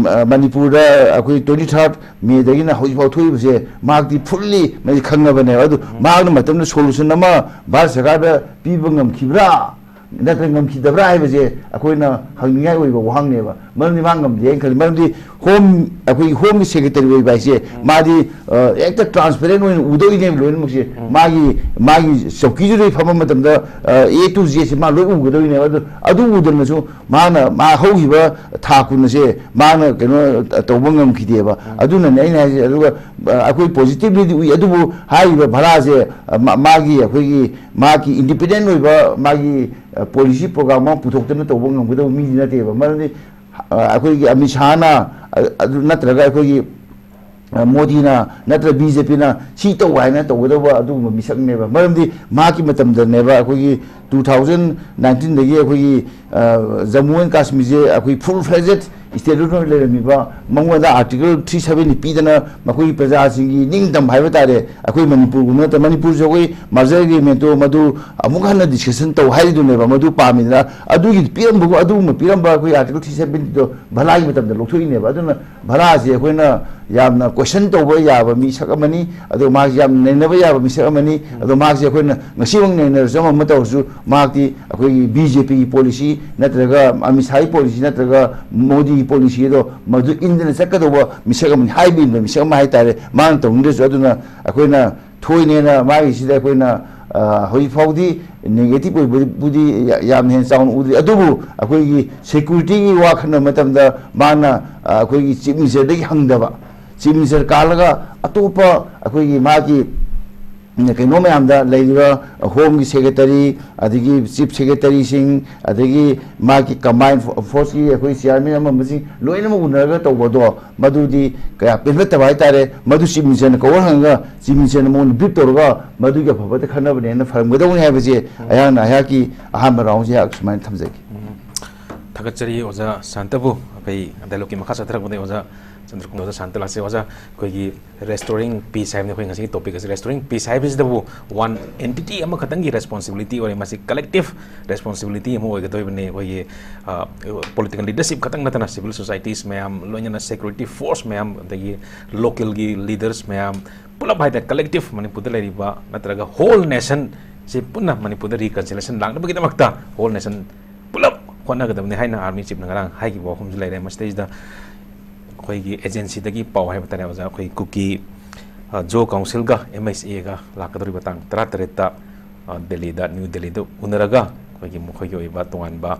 ꯑ, ꯃꯅꯤꯄꯨꯔꯗ ꯑꯩꯈꯣꯏ twenty third ꯃꯦꯗꯒꯤꯅ ꯍꯧꯖꯤꯛꯐꯥꯎ ꯊꯣꯛꯏꯕꯁꯦ ꯃꯍꯥꯛꯇꯤ ꯐꯨꯜꯂꯤ ꯃꯁꯤ ꯈꯪꯉꯕꯅꯦꯕ꯫ ꯑꯗꯨ ꯎꯝ꯫ ꯃꯍꯥꯛꯅ ꯃꯇꯝꯗ ꯁꯣꯂꯨꯁꯟ ꯑꯃ ꯚꯥꯔꯠ ꯁꯔꯀꯥꯔꯗ ꯄꯤꯕ ꯉꯝꯈꯤꯕ꯭ꯔꯥ ꯅꯠꯇ꯭ꯔꯒ ꯉꯝꯈꯤꯗꯕ꯭ꯔꯥ ꯍꯥꯏꯕꯁꯦ ꯑꯩꯈꯣꯏꯅ ꯍꯪꯅꯤꯡꯉꯥꯏ ꯑꯣꯏꯕ ꯋꯥꯍꯪꯅꯦꯕ꯫ ꯃꯔꯝꯗꯤ ꯃꯥ ꯉꯝꯗꯦ ꯍꯥꯏꯅ ꯈꯜꯂꯤ꯫ ꯃꯔꯝꯗꯤ ꯍꯣꯝ, ꯑꯩꯈꯣꯏꯒꯤ ꯍꯣꯝꯒꯤ ꯁꯦꯀ꯭ꯔꯦꯇꯔꯤ ꯑꯣꯏꯕ ꯍꯥꯏꯁꯦ ꯎꯝ꯫ ꯃꯥꯗꯤ, ꯑ, ꯍꯦꯛꯇ ꯇ꯭ꯔꯥꯟꯁꯄꯦꯔꯦꯟ ꯑꯣꯏꯅ ꯎꯗꯧꯔꯤꯅꯦꯕ ꯂꯣꯏꯅꯃꯛꯁꯦ꯫ ꯎꯝ꯫ ꯃꯥꯒꯤ, ꯃꯥꯒꯤ ꯆꯧꯀꯤꯗꯨꯗ ꯐꯝꯕ ꯃꯇꯝꯗ, ꯑ, A to Z ꯁꯦ ꯃꯥ ꯂꯣꯏ ꯎꯒꯗꯧꯔꯤꯅꯦꯕ꯫ ꯑꯗꯨ, ꯑꯗꯨ ꯎꯗꯅꯁꯨ ꯃꯥꯅ, ꯃꯥ ꯍꯧꯈꯤꯕ ꯊꯥ ꯀꯨꯟ ꯑꯁꯦ ꯃꯥꯅ ꯀꯩꯅꯣ ꯇꯧꯕ ꯉꯝꯈꯤꯗꯦꯕ꯫ ꯎꯝ꯫ ꯑꯗꯨꯅꯅꯦ ꯑꯩꯅ ꯍꯥꯏꯁꯦ꯫ ꯑꯗꯨꯒ, ꯑ, ꯑꯩꯈꯣꯏ ꯄꯣꯖꯤꯇꯤꯚꯂꯤꯗꯤ ꯎꯏ, ꯑꯗꯨꯕꯨ ꯍꯥꯏꯔꯤꯕ ꯚꯔꯥꯁꯦ, ꯑ, ꯃꯥ-, ꯃꯥꯒꯤ ꯑꯩꯈꯣꯏꯒꯤ, ꯃꯥꯒꯤ ꯏꯟꯗꯤꯄꯦꯟꯗꯦꯟ ꯑꯣꯏꯕ ꯃꯥꯒꯤ, ꯑ, ꯄꯣꯂꯤꯁꯤ ꯄ꯭ꯔꯣꯒ꯭ꯔꯥꯝ ꯑꯃ ꯄꯨꯊꯣꯛꯇꯅ ꯇꯧꯕ ꯉꯝꯒꯗꯕ ꯃꯤꯗꯤ ꯅꯠꯇꯦꯕ꯫ ꯃꯔꯝꯗꯤ, ꯑ, ꯑꯩꯈꯣꯏꯒꯤ ꯑꯃꯤꯠ ꯁꯥꯍꯅ, ꯑ, ꯑꯗꯨ ꯅꯠꯇ꯭ꯔꯒ ꯑꯩꯈꯣꯏꯒꯤ, ꯑ, ꯃꯣꯗꯤꯅ ꯅꯠꯇ꯭ꯔ ꯕꯤꯖꯦꯄꯤꯅ ꯁꯤ ꯇꯧ ꯍꯥꯏꯅ ꯇꯧꯒꯗꯧꯕ ꯑꯗꯨꯒꯨꯝꯕ ꯃꯤꯁꯛꯅꯦꯕ꯫ ꯃꯔꯝꯗꯤ ꯃꯍꯥꯛꯀꯤ ꯃꯇꯝꯗꯅꯦꯕ ꯑꯩꯈꯣꯏꯒꯤ two thousand nineteen ꯗꯒꯤ ꯑꯩꯈꯣꯏꯒꯤ, ꯑ, ꯖꯝꯃꯨ ꯑꯦꯟ ꯀꯥꯁꯃꯤꯔꯁꯦ ꯑꯩꯈꯣꯏ ꯐꯨꯜ ꯐ꯭ꯂꯦꯖꯦꯠ ꯁ꯭ꯇꯦꯠ ꯑꯣꯏꯅ ꯂꯩꯔꯝꯃꯤꯕ, ꯃꯉꯣꯟꯗ Article three seventy ꯄꯤꯗꯅ ꯃꯈꯣꯏꯒꯤ ꯄ꯭ꯔꯖꯥꯁꯤꯡꯒꯤ ꯅꯤꯡꯇꯝꯕ ꯍꯥꯏꯕ ꯇꯥꯔꯦ꯫ ꯑꯩꯈꯣꯏ ꯃꯅꯤꯄꯨꯔꯒꯨꯝꯕ ꯅꯠꯇꯕ, ꯃꯅꯤꯄꯨꯔꯁꯨ ꯑꯩꯈꯣꯏ merger agreement ꯇꯣ ꯃꯗꯨ ꯑꯃꯨꯛ ꯍꯟꯅ discussion ꯇꯧ ꯍꯥꯏꯔꯤꯗꯨꯅꯦꯕ, ꯃꯗꯨ ꯄꯥꯝꯃꯤꯗꯅ꯫ ꯑꯗꯨꯒꯤ ꯄꯤꯔꯝꯕꯒꯨꯝ, ꯑꯗꯨꯒꯨꯝꯕ ꯄꯤꯔꯝꯕ ꯑꯩꯈꯣꯏ Article three seventy ꯗꯣ ꯚꯂꯥꯒꯤ ꯃꯇꯝꯗ ꯂꯧꯊꯣꯛꯏꯅꯦꯕ꯫ ꯑꯗꯨꯅ ꯚꯂꯥꯁꯦ ꯑꯩꯈꯣꯏꯅ ꯌꯥꯝꯅ question ꯇꯧꯕ ꯌꯥꯕ ꯃꯤꯁꯛ ꯑꯃꯅꯤ꯫ ꯑꯗꯣ ꯃꯍꯥꯛꯁꯦ ꯌꯥꯝ ꯅꯩꯅꯕ ꯌꯥꯕ ꯃꯤꯁꯛ ꯑꯃꯅꯤ꯫ ꯑꯗꯣ ꯃꯍꯥꯛꯁꯦ ꯑꯩꯈꯣꯏꯅ ꯉꯁꯤꯃꯛ ꯅꯩꯅꯔꯁꯨ, ꯑꯃ ꯑꯃ ꯇꯧꯔꯁꯨ, ꯃꯍꯥꯛꯇꯤ ꯑꯩꯈꯣꯏꯒꯤ ꯕꯤꯖꯦꯄꯤꯒꯤ ꯄꯣꯂꯤꯁꯤ ꯅꯠꯇ꯭ꯔꯒ ꯑꯃꯤꯠ ꯁꯥꯍꯒꯤ ꯄꯣꯂꯤꯁꯤ ꯅꯠꯇ꯭ꯔꯒ ꯃꯣꯗꯤꯒꯤ ꯄꯣꯂꯤꯁꯤ ꯑꯗꯣ ꯃꯗꯨ ꯏꯟꯗꯅ ꯆꯠꯀꯗꯧꯕ ꯃꯤꯁꯛ ꯑꯃꯅꯤ, ꯍꯥꯏꯕ ꯏꯟꯕ ꯃꯤꯁꯛ ꯑꯃ ꯍꯥꯏꯇꯥꯔꯦ꯫ ꯃꯥꯅ ꯇꯧꯅꯤꯡꯗ꯭ꯔꯁꯨ꯫ ꯑꯗꯨꯅ ꯑꯩꯈꯣꯏꯅ ꯊꯣꯏꯅꯦꯅ ꯃꯥꯒꯤꯁꯤꯗ ꯑꯩꯈꯣꯏꯅ, ꯑ, ꯍꯧꯖꯤꯛ ꯐꯥꯎꯗꯤ negative ꯑꯣꯏꯕꯕꯨꯗꯤ ꯌꯥ-, ꯌꯥꯝꯅ ꯍꯦꯟꯅ ꯆꯥꯎꯅ ꯎꯗ꯭ꯔꯤ꯫ ꯑꯗꯨꯕꯨ ꯑꯩꯈꯣꯏꯒꯤ security ꯒꯤ ꯋꯥ ꯈꯟꯅꯕ ꯃꯇꯝꯗ ꯃꯥꯅ, ꯑ, ꯑꯩꯈꯣꯏꯒꯤ chief minister ꯗꯒꯤ ꯍꯪꯗꯕ, chief minister ꯀꯥꯜꯂꯒ ꯑꯇꯣꯞꯄ ꯑꯩꯈꯣꯏꯒꯤ ꯃꯥꯒꯤ ꯀꯩꯅꯣ ꯃꯌꯥꯝꯗ ꯂꯩꯔꯤꯕ ꯍꯣꯝꯒꯤ ꯁꯦꯀ꯭ꯔꯦꯇꯔꯤ, ꯑꯗꯒꯤ ꯆꯤꯐ ꯁꯦꯀ꯭ꯔꯦꯇꯔꯤꯁꯤꯡ, ꯑꯗꯒꯤ ꯃꯥꯒꯤ ꯀꯝꯕꯥꯏꯟ ꯐꯣꯔꯁꯀꯤ ꯑꯩꯈꯣꯏ ꯆꯤꯌꯥꯔꯃꯦꯟ ꯑꯃ ꯑꯃꯁꯤꯡ ꯂꯣꯏꯅꯃꯛ ꯎꯅꯔꯒ ꯇꯧꯕꯗꯣ, ꯃꯗꯨꯗꯤ ꯀꯌꯥ ꯄꯦꯟꯕꯠꯇꯕ ꯍꯥꯏꯇꯥꯔꯦ꯫ ꯃꯗꯨ ꯆꯤꯐ ꯃꯤꯅꯤꯁꯇꯔꯅ ꯀꯧꯔ ꯍꯪꯉꯒ ꯆꯤꯐ ꯃꯤꯅꯤꯁꯇꯔꯅ ꯃꯉꯣꯟꯗ ꯕ꯭ꯔꯤꯐ ꯇꯧꯔꯒ ꯃꯗꯨꯒꯤ ꯑꯐꯕꯇ ꯈꯟꯅꯕꯅꯦꯅ ꯐꯔꯝꯒꯗꯧꯅꯤ ꯍꯥꯏꯕꯁꯦ ꯑꯩꯍꯥꯛꯅ ꯑꯩꯍꯥꯛꯀꯤ ꯑꯍꯥꯟꯕ ꯔꯥꯎꯟꯁꯦ ꯑꯩꯍꯥꯛ ꯁꯨꯃꯥꯏꯅ ꯊꯝꯖꯒꯦ꯫ ꯊꯥꯒꯠꯆꯔꯤ ꯑꯣꯖꯥ ꯁꯥꯟꯇꯕꯨ꯫ ꯑꯩꯈꯣꯏ ꯗꯥꯏꯂꯣꯛꯀꯤ ꯃꯈꯥ ꯆꯠꯊꯔꯛꯄꯗ ꯑꯣꯖꯥ ꯆꯟꯗ꯭ꯔꯀꯨꯃꯥꯔ, ꯑꯣꯖꯥ ꯁꯥꯟꯇ ꯂꯥꯛꯆꯩ꯫ ꯑꯣꯖꯥ, ꯑꯩꯈꯣꯏꯒꯤ restoring peace ꯍꯥꯏꯕꯅꯤ ꯑꯩꯈꯣꯏ ꯉꯁꯤꯒꯤ ꯇꯣꯄꯤꯛ ꯑꯁꯤ꯫ Restoring peace ꯍꯥꯏꯕꯁꯤꯗꯕꯨ one entity ꯑꯃꯈꯛꯇꯪꯒꯤ ꯔꯦꯁꯄꯣꯟꯁꯤꯕꯤꯂꯤꯇꯤ ꯑꯣꯏꯔꯦ, ꯃꯁꯤ ꯀꯂꯦꯛꯇꯤꯞ ꯔꯦꯁꯄꯣꯟꯁꯤꯕꯤꯂꯤꯇꯤ ꯑꯃ ꯑꯣꯏꯒꯗꯣꯏꯕꯅꯤ꯫ ꯑꯩꯈꯣꯏꯒꯤ ꯄꯣꯂꯤꯇꯤꯀꯦꯜ ꯂꯤꯗꯔꯁꯤꯞ ꯈꯛꯇꯪ ꯅꯠꯇꯅ ꯁꯤꯚꯤꯜ ꯁꯣꯁꯥꯏꯇꯤꯁ ꯃꯌꯥꯝ, ꯂꯣꯏꯅꯅ ꯁꯦꯀ꯭ꯌꯨꯔꯤꯇꯤ ꯐꯣꯔꯁ ꯃꯌꯥꯝ, ꯑꯗꯒꯤ ꯂꯣꯀꯦꯜꯒꯤ ꯂꯤꯗꯔꯁ ꯃꯌꯥꯝ, ꯄꯨꯂꯞ ꯍꯥꯏꯇꯥꯔꯦ, ꯀꯂꯦꯛꯇꯤꯞ ꯃꯅꯤꯄꯨꯔꯗ ꯂꯩꯔꯤꯕ ꯅꯠꯇ꯭ꯔꯒ ꯍꯣꯜ ꯅꯦꯁꯟꯁꯤ ꯄꯨꯟꯅ ꯃꯅꯤꯄꯨꯔꯗ ꯔꯤꯀꯟꯁꯤꯂꯦꯁꯟ ꯂꯥꯛꯅꯕꯒꯤꯗꯃꯛꯇ ꯍꯣꯜ ꯅꯦꯁꯟ ꯄꯨꯂꯞ ꯍꯣꯠꯅꯒꯗꯕꯅꯤ ꯍꯥꯏꯅ ꯑꯥꯔꯃꯤ ꯆꯤꯐꯅ ꯉꯔꯥꯡ ꯍꯥꯏꯈꯤꯕ ꯋꯥꯐꯝꯁꯨ ꯂꯩꯔꯦ꯫ ꯃꯁꯤꯗꯩꯁꯤꯗ ꯑꯩꯈꯣꯏꯒꯤ ꯑꯦꯖꯦꯟꯁꯤꯗꯒꯤ ꯄꯥꯎ ꯍꯥꯏꯕ ꯇꯥꯔꯦ ꯑꯣꯖꯥ, ꯑꯩꯈꯣꯏ ꯀꯨꯀꯤ ꯖꯣ ꯀꯥꯎꯟꯁꯤꯜꯒ ꯑꯦꯝ ꯑꯩꯆ ꯑꯦꯒ ꯂꯥꯛꯀꯗꯧꯔꯤꯕ ꯇꯥꯡ ꯇꯔꯥꯇꯔꯦꯠꯇ ꯗꯦꯜꯂꯤꯗ, ꯅ꯭ꯌꯨ ꯗꯦꯜꯂꯤꯗ ꯎꯅꯔꯒ ꯑꯩꯈꯣꯏꯒꯤ ꯃꯈꯣꯏꯒꯤ ꯑꯣꯏꯕ ꯇꯣꯉꯥꯟꯕ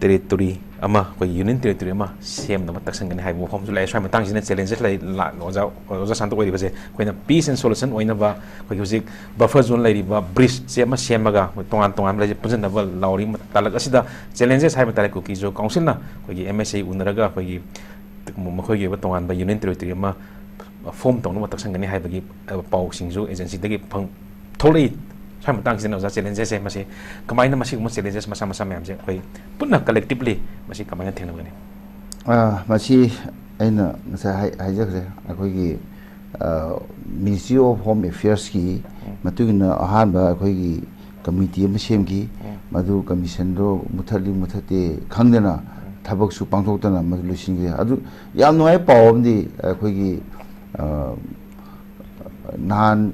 ꯇꯦꯔꯤꯇꯣꯔꯤ ꯑꯃ, ꯑꯩꯈꯣꯏꯒꯤ ꯌꯨꯅꯤꯌꯟ ꯇꯦꯔꯤꯇꯣꯔꯤ ꯑꯃ ꯁꯦꯝꯅꯕ ꯇꯛꯁꯟꯒꯅꯤ ꯍꯥꯏꯕ ꯋꯥꯐꯝꯁꯨ ꯂꯩ꯫ ꯁ꯭ꯋꯥꯏ ꯃꯇꯥꯡꯁꯤꯅ ꯆꯦꯂꯦꯟꯖꯦꯁ ꯂꯩ, ꯑꯣꯖꯥ, ꯑꯣꯖꯥ ꯁꯥꯟꯇ ꯑꯣꯏꯔꯤꯕꯁꯦ꯫ ꯑꯩꯈꯣꯏꯅ ꯄꯤꯁ ꯑꯦꯟ ꯁꯣꯂꯨꯁꯟ ꯑꯣꯏꯅꯕ ꯑꯩꯈꯣꯏꯒꯤ ꯍꯧꯖꯤꯛ ꯕꯐꯔ ꯖꯣꯟ ꯂꯩꯔꯤꯕ ꯕ꯭ꯔꯤꯖꯁꯦ ꯑꯃ ꯁꯦꯝꯃꯒ ꯑꯩꯈꯣꯏ ꯇꯣꯉꯥꯟ ꯇꯣꯉꯥꯟꯕ ꯂꯩꯁꯦ ꯄꯨꯟꯁꯤꯟꯅꯕ ꯂꯥꯎꯔꯤ ꯇꯥꯂꯛ ꯑꯁꯤꯗ ꯆꯦꯂꯦꯟꯖꯦꯁ ꯍꯥꯏꯕ ꯇꯥꯔꯦ꯫ ꯀꯨꯀꯤ ꯖꯣ ꯀꯥꯎꯟꯁꯤꯜꯅ ꯑꯩꯈꯣꯏꯒꯤ ꯑꯦꯝ ꯑꯦꯁ ꯑꯦ ꯎꯅꯔꯒ ꯑꯩꯈꯣꯏꯒꯤ ꯃꯈꯣꯏꯒꯤ ꯑꯣꯏꯕ ꯇꯣꯉꯥꯟꯕ ꯌꯨꯅꯤꯌꯟ ꯇꯦꯔꯤꯇꯣꯔꯤ ꯑꯃ ꯐꯣꯝ ꯇꯧꯅꯕ ꯇꯛꯁꯟꯒꯅꯤ ꯍꯥꯏꯕꯒꯤ ꯄꯥꯎꯁꯤꯡꯁꯨ ꯑꯦꯖꯦꯟꯁꯤꯗꯒꯤ ꯊꯣꯛꯂꯛꯏ꯫ ꯁ꯭ꯋꯥꯏ ꯃꯇꯥꯡꯁꯤꯗ ꯑꯣꯖꯥ, ꯆꯦꯂꯦꯟꯖꯦꯁꯁꯦ ꯃꯁꯤ ꯀꯃꯥꯏꯅ, ꯃꯁꯤꯒꯨꯝꯕ ꯆꯦꯂꯦꯟꯖꯦꯁ ꯃꯆꯥ ꯃꯆꯥ ꯃꯌꯥꯝꯁꯦ ꯑꯩꯈꯣꯏ ꯄꯨꯟꯅ ꯀꯂꯦꯛꯇꯤꯞꯂꯤ ꯃꯁꯤ ꯀꯃꯥꯏꯅ ꯊꯦꯡꯅꯒꯅꯤ? ꯃꯁꯤ ꯑꯩꯅ ꯉꯁꯥꯏ ꯍꯥꯏꯖꯈ꯭ꯔꯦ, ꯑꯩꯈꯣꯏꯒꯤ ꯃꯤꯅꯤꯁꯇ꯭ꯔꯤ ꯑꯣꯐ ꯍꯣꯝ ꯑꯦꯐꯤꯌꯔꯁꯀꯤ ꯃꯇꯨꯡ ꯏꯟꯅ ꯑꯍꯥꯟꯕ ꯑꯩꯈꯣꯏꯒꯤ ꯀꯃꯤꯇꯤ ꯑꯃ ꯁꯦꯝꯈꯤ꯫ ꯃꯗꯨ ꯀꯃꯤꯁꯟꯗꯣ ꯃꯨꯊꯠꯂꯤ ꯃꯨꯊꯠꯇꯦ ꯈꯪꯗꯅ ꯊꯕꯛꯁꯨ ꯄꯥꯡꯊꯣꯛꯇꯅ ꯃꯗꯨ ꯂꯣꯏꯁꯤꯟꯈ꯭ꯔꯦ꯫ ꯑꯗꯨ ꯌꯥꯝ ꯅꯨꯡꯉꯥꯏꯕ ꯄꯥꯎ ꯑꯃꯗꯤ ꯑꯩꯈꯣꯏꯒꯤ ꯅꯍꯥꯟ